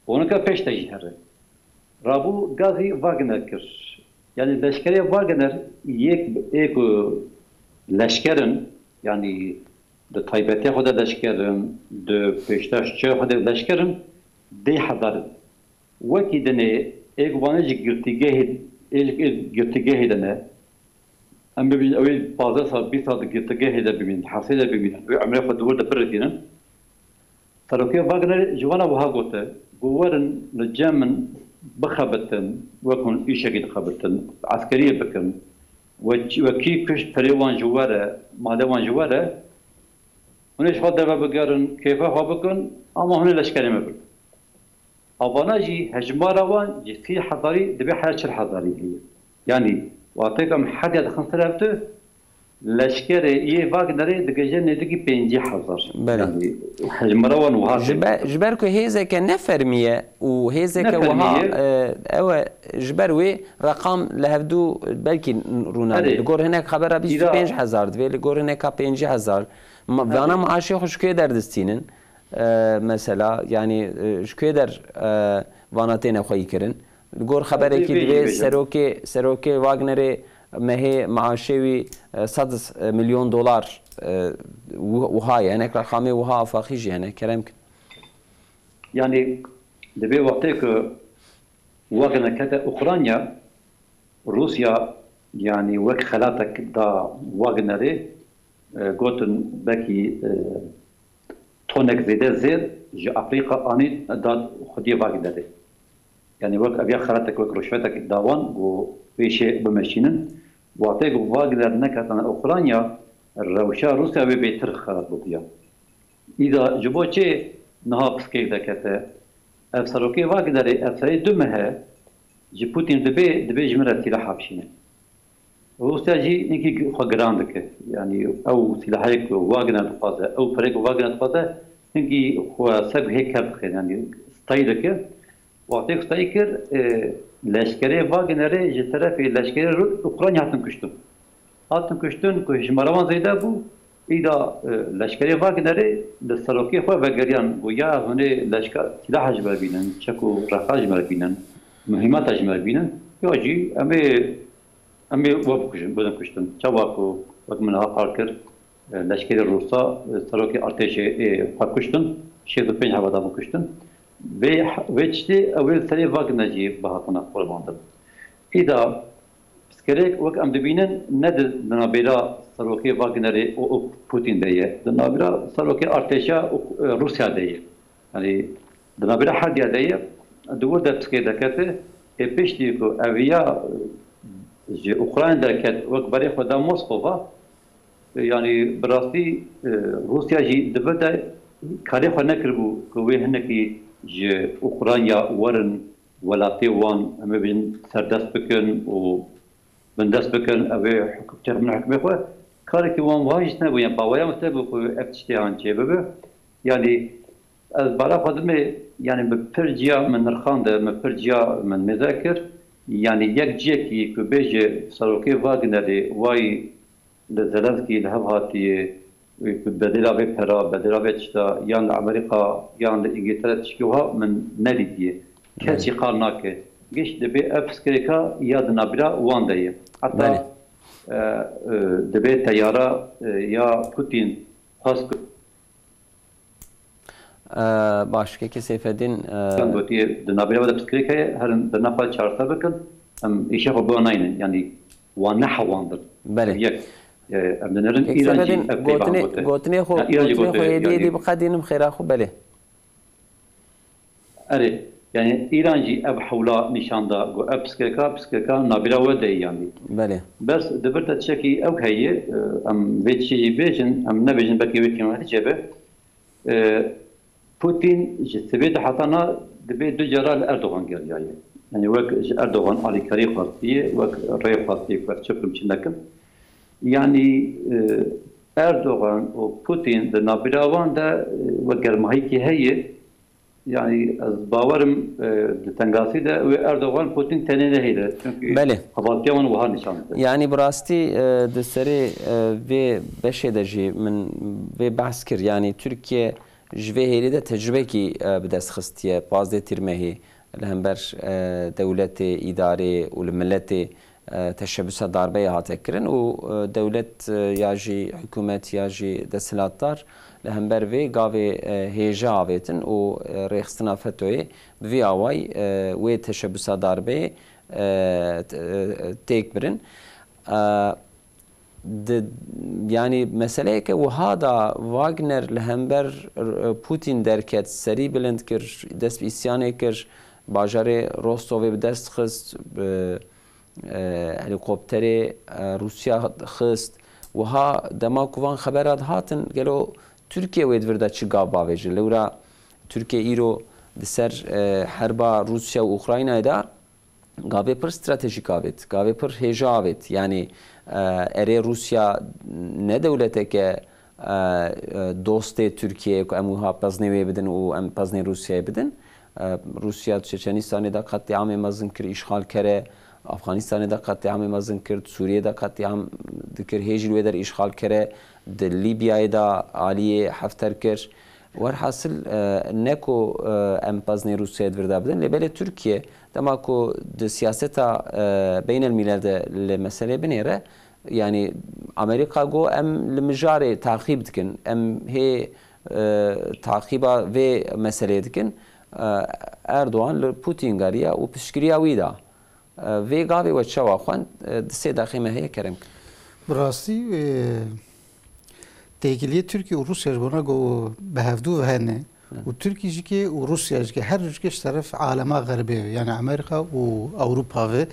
Û nika pêş de jî here. Rabû gazî Wagner kir. Yanî leşkerê Wagner yek ê ku leşker in, yanî di taybetiya xwe de leşker in, di pêşdaştiya xwe de leşker in, deh hezar in. Wekî dinê ê ku vanê ji girtîgehê, ê ji girtîgehê de ne. Em bibînin, ew ê pazdeh sal, bîst sal di girtîgehê de bimînin, hepsê de bimînin. Wê emrê xwe di wir de birêdînin. Serokê Wagnerê ji wan re wiha gote, ku werin li cem min bixebitin, wek hûn îşekî dixebitin, eskeriyê bikin. We, we kî kuşt perê wan ji we re, malê wan ji we re. Hûn ê ji xwe derve bigerin, kêfa xwe bikin, ama hûn ê leşkerê me bikin. Avana jî hejmara wan ji sî hezarî dibe her çil hezarî heye. Yanî, wextê ku em hediya dixin ser hev tu, leşkerê yê Wagnerê digihîje nêzîkî pêncî hezar. Belê. Yanî, hejmara wan wiha Ji ber, ji ber ku hêzeke ne fermî ye û hêzeke Ne fermî wiha, ye. e, ew e, ji ber wê reqam li hevdû belkî rûnanê. Erê. Li gor hinek xebera Îra bîst û pênc hezar divê, li gor hineka pêncî hezar. Ma-, vana Erê. maaşê xwe ji kê derdistînin? E, mesela, yanî, e, ji kê der, e, vana têne xweyî kirin? Li gor xeberekî Vê, vê divê jî bêjim. serokê, serokê Wagnerê mehê maaşê wî, e, sed milyon dolar, e, wi-, wiha ye. Hinek reqamê wiha afaqî jî hene. Kerem kin. Yanî, divê wextê ku Wagner kete Ukrayna, Rûsya, yanî, wek xelatek da Wagnerê, e, gotin, belkî, e, tonek zêde zêr ji Efrîka anî da xwediyê Wagnerê. Yanî wek ev ya xelatek, wek ruşvetek da wan ku vê şê bimeşînin. Wextê ku Wagner neketine Ukrayna, rewşa Rûsya wê bêtir xerab bûya. Îda ji bo çi niha piskek dekete? Ev serokê Wagnerê, ev serê du meh e, ji Putin dibê, dibê ji min re sîlaha bişîne. Rûsya jî hinkî xwe giran dike. Yanî ew sîlahê ku Wagner dixwaze, ew perê ku Wagner dixwaze, hinkî xwe ser hê kevt dixe, yanî stayî dike. Wextê ku stayî kir, e, leşkerê Wagnerê ji terefê leşkerê Rû-, Ukrayna hatin kuştin. Hatin kuştin ku hejmara wan zêde bû, îda, e, leşkerê Wagnerê li serokê xwe vegeriyan, got, ya hûn ê leşker sîlaha ji me bînin, çek û reqa ji me bînin, muhîmata ji me bînin, ya jî em ê Em ê we bikujin, bidin kuştin. Çawa ku wek min niha qal kir, e, leşkerê Rûsa, e, serokê artêşê ê xwe kuştin, şêst û pênc hevada bû kuştin. Vê, vê tiştê ew ê li serê Wagner jî bihatina qurbandin. Îda pirsgirêk wek em dibînin ne di, di navbêra serokê Wagnerê û, û Putin de ye. Di navbêra serokê artêşa û, e, Rûsya de ye. Yanî di navbera herdiya de ye, di wir de piskê dekete, ê piştî ku ev ya, e, ji Ukrayna derket, wek berê xwe da Moskova, e, yanî bi rastî, e, Rûsya jî di vir de karê xwe nekiribû ku wê hinekî ji Ukrayna werin welatê wan, em ê bêjin serdest bikin û bindest bikin, ev ê hukm-, çex min hukmê xwe, karekî wan wiha jî tune bû, yan baweya min tune bû ku ev tiştê han çêbibe. Yanî ez bara xwe dimê, yanî bi pir ciya min nirxande, min pir ciya min mêze kir. Yanî yek ciyekî ku bêje serokê Wagnerê wayî li Zelenskî li hev hatiye, wê ku bedêla vê pera, bedêla vê tişta, yan li Amerîka, yan li Îngiltere tişkî wiha min nedîtiye. Kes jî qal nake. Giş dibê ev pirsgirêka ya di navbera wan de ye. Heta, Belê. e, e, dibê teyara, e, ya Putin xwest ku E, baş, kekê Seyfedîn, e, Sen gotiye, di navbera de pirsgirêk heye, herin berna xwe çareser bikin, em îşê xwe bi wan naynin, yanî wan nehewandin. Belê. Yek. E, em dinerin Pêk Îran jî sebedin ev peyva gotinê, gote. Gotinê xwe, Ya, Îran jî gotinê gote, xwe hêdî yanî hêdî bi qedînim xêra xwe belê. Erê, yanî Îran jî ev hewla nîşan da, got, ev piskeka, piskeka nabîra we de ye, yanî. Belê. Bes di vir de tiştekî ew heye, e, em vê tiştê jî bêjin, em nebêjin, belkî wê kêmahî çêbe. E, Putin ji sibê de heta na dibê du cara li Erdogan geriyaye. Yanî wek ji Erdogan alîkarî xwestiye, wek rê xwestiye, wek çi bikim, çi nekim. Yanî, e, Erdogan û Putin di navbîra wan de, e, wek germahîkî heye. Yanî ez bawerim, e, di tengasî de wê Erdogan Putin tenê nehêle. Çünkü Belê. hevaltiya wan wiha nîşan dide. Yanî bi rastî, e, di serê, e, vê beşê de jî min vê behs kir. Yanî Tirkiye ji vê hêlê de tecrubekî, e, bi dest xistiye. Pazdeh tîrmehî li hember, e, dewletê, îdarê û li miletê, e, teşebbûsa darbeyê hate kirin û, e, dewlet, e, ya jî hikûmet ya jî desthilatdar li hember vê gavê, e, hêja avêtin û, e, rêxistina fetoyê bi vî awayî, e, wê teşebbûsa darbeyê, e, t-, e, têk birin. E, Di, yanî meseleyeke wiha da Wagner li hember, e, Putin derket, serî bilind kir, dest bi îsyanê kir, bajarê Rostovê bi dest xist, bi, e, helîkopterê, e, Rûsya xist. Wiha dema ku van xebera dihatin, gelo Tirkiye wê di vir de çi gav bavêje? Lewra Tirkiye îro di ser, e, herba Rûsya û Ukraynayê de gavê pir stratejîk avêt, gavê pir hêja avêt. Yanî, e, erê Rûsya ne dewleteke, e, e, dostê Tirkiyeyê ku em wiha peznê wê bidin û em peznê Rûsyayê bidin. E, Rûsya di Çeçenistanê de qetlîamê mezin kir, îşxal kere, Afxanistanê de qetlîamê mezin kir, Sûriyê de qetlîam dikir, hê jî li wê der îşxal kere, di Lîbyayê de aliyê Hefter kir. Werhasil, e, ne ku, e, em peznê Rûsyayê di vir de bidin, lê belê Tirkiye dema ku di siyaseta, e, beynelmîlel de li meselê binêre, yanî Amerîka got, em li mijarê taqîb dikin, em hê, e, taqîba vê meselê dikin, e, Erdogan li Putin geriya û piştgiriya wî da. E, vê gavê we çawa xwend? E, di sê deqê me heye, kerem kin. Bi rastî, e, têkiliyê Tirkiye û Rûsya ji bona ku bi hevdû ve hene Hı. û Tirkiye jî ke û Rûsya jî ke her du jî ke ji teref alema xerbê ye. Yani Amerîka û Ewropa ve,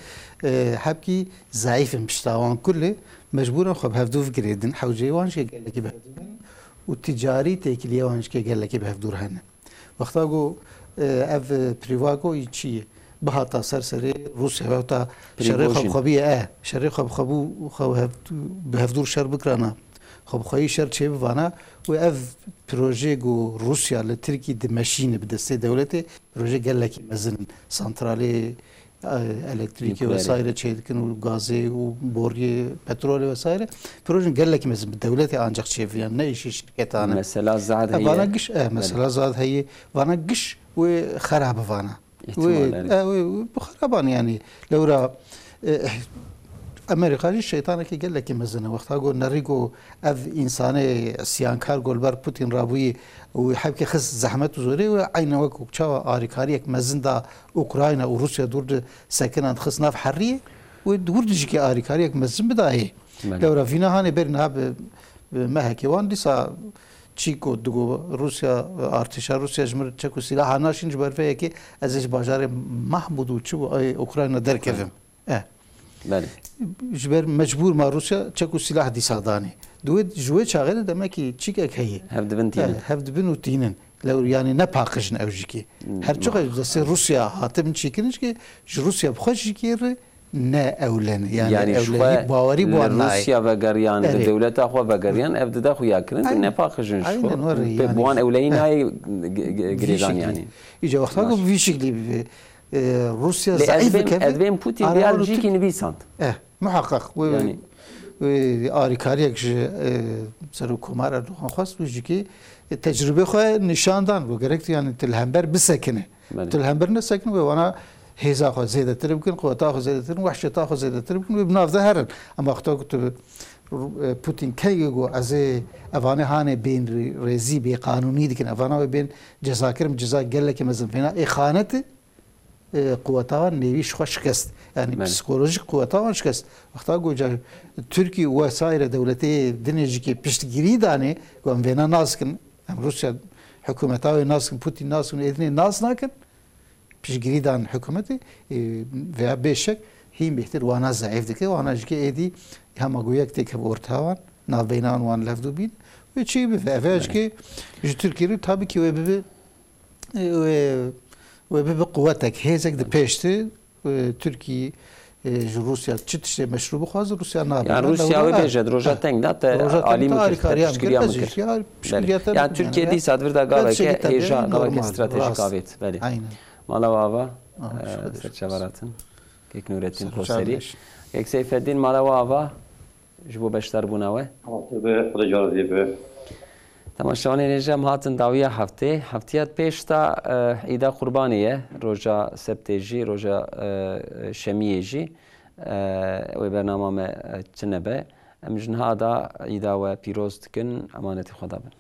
e, hebkî zeîf in pişta wan kulê, mecbûr in xwe bi hevdû ve girêdin. Hewceyê wan jî ke gelekî bi hevdû ve hene û ticarî têkiliyê wan jî ke gelekî bi hevdû re hene. Wexta ku, e, ev, e, Privago yî çi ye? Bihata ser serê Rûsya, wexta şerê xwe bi Prigojin. xwe bîye, e, şerê xwe bi xwe bû, xwe bi hev-, bi hevdûr şer bikirana, xwe bi xweyî şer çêbivana û ev proje ku Rûsya li Tirkî dimeşîne bi destê dewletê, proje gelekî mezin in. Santralê e, elektrîkê Nukleerê. vesaire çêdikin û gazê û boriyê petrolê vesaire. Projên gelekî mezin bi dewletê ancak çêviriyan, ne îşê şirketan e. Mesela Zad E, heye. vana giş, e, Belê. mesela Zad heye, vana giş wê xera bivana. Îhtimal, Wê, erê. e, wê, wê bi xeraban yani. Lewra, e, Amerîka jî şeytanekî gelekî mezin e. Wexta ku nerî ku ev însanê isyankar ku li ber Putin rabûyî û hebkê xist zehmet û zorê û eyne wek çawa arîkariyek mezin da Ukrayna û Rûsya dûr disekinan dixist nav heriyê û dûr dijikê arîkariyek mezin bidayê. Belê. Lewra vîna hanê berî niha bi, bi mehekê wan dîsa çî got digo Rûsya, artêşa Rûsya ji min çek û sîlaha naşîn ji ber vê yekê ez ê ji bajarê Mahmûd û çi û, ê, Ukrayna derkevim. E. Belê. Ji ber mecbûr ma Rûsya çek û sîlah dîsa danê. Di wê, ji wê çaxê de demekî çîkek heye. Hev dibin tînin. E, hev dibin û tînin. Lew, yanî ne paqij in ew jî kî. Hmm, Her çiqas ma- ji destê Rûsya hatibin çêkirin jî kî ji Rûsya bi xwe jî kî re ne ewlen. Yani Yanî ji ewlehî xwe bawerî bi li wan nayê. Rûsya vegeriyan, li Erê. dewleta xwe vegeriyan, ev dide xuya kirin, Aynen. ne paqij in ji Aynen, xwe. were, Pê yani. bi wan ewlehî nayê g-, g-, Vî girêdan şeklî. yani. Îca wexta ku Baş. vî şeklî bibe. e, Rûsya Lê ez zeîf bêm, bikeve, ez bêm Putin Erdogan û cîkî Tirk-, nivîsand. Eh, muhakkak. Wê, Yani. wê arîkariyek ji, e, Serokkomar Erdogan xwest, wê jîkî, e, tecrûbê xwe nîşan dan. Wê gerek tu, yani, tu li hember bisekine. Belê. Tu li hember nesekine, wê wana hêza xwe zêdetir bikin, quweta xwe zêdetir bikin, wehşeta xwe zêdetir bikin, wê bi nav de herin. Ama wexta ku tu, e, Putin kengê got, ez ê evane hanê bên rê-, rêzî, bêqanûnî dikin, evana wê bên ceza kirim, ceza gelekî mezin. Vêna êxanet e, e, quweta wan nêvî ji xwe şikest. Yani Belê. psikolojik quweta wan şikest. Wexta ku ca Tirkî û wesaire dewletê dinê jî kê piştgirî danê, ku em vêna nas dikin, em Rûsya hikûmeta wê nas dikin, Putin nas dikin, êdinê nas nakin, piştgirî dan hikûmetê, e, veya bêşek hîn bêhtir wana zeîf dike, wana jî kê êdî hema ku yek têkeve orta wan, navbeyna wan levdû bîn, wê çi bibe? Ev Belê. jî kê ji Tirkiyê re tabii ki wê bibe, e, wê, wê bibe quwetek, hêzek di Belê. pêş de, e, Tirkî, e, ji Rûsya çi tiştê meşrû bixwaze, Rûsya nabe. Yani Rûsya wê bêje, di roja teng de te Roja teng alî te min kir, te alîkariya min piştgiriya kir, min kir. piştgiriya Belê. te Yani bikin, Tirkiye yani. dîsa di vir de gaveke Te şekil hêja, tabii, gaveke normal, stratejik rast. avêt. Belê. Aynen. Mala we ava, Aha, e, şükür. ser çavaratin. Kek Nurettin Ser Xoserî. çavaratin. Kek Seyfeddin, mala we ava. Ji bo beşdarbûna we. Xwedê carazî be. Temaşevanên hêja em hatin dawiya heftê. Heftiya pêş de, eh, Îda Qurbanê ye, roja sebtê jî, roja, eh, şemiyê jî, eh, wê bernama me, eh, tune be. Em ji niha de Îda we pîroz dikin, emanetî Xweda bin.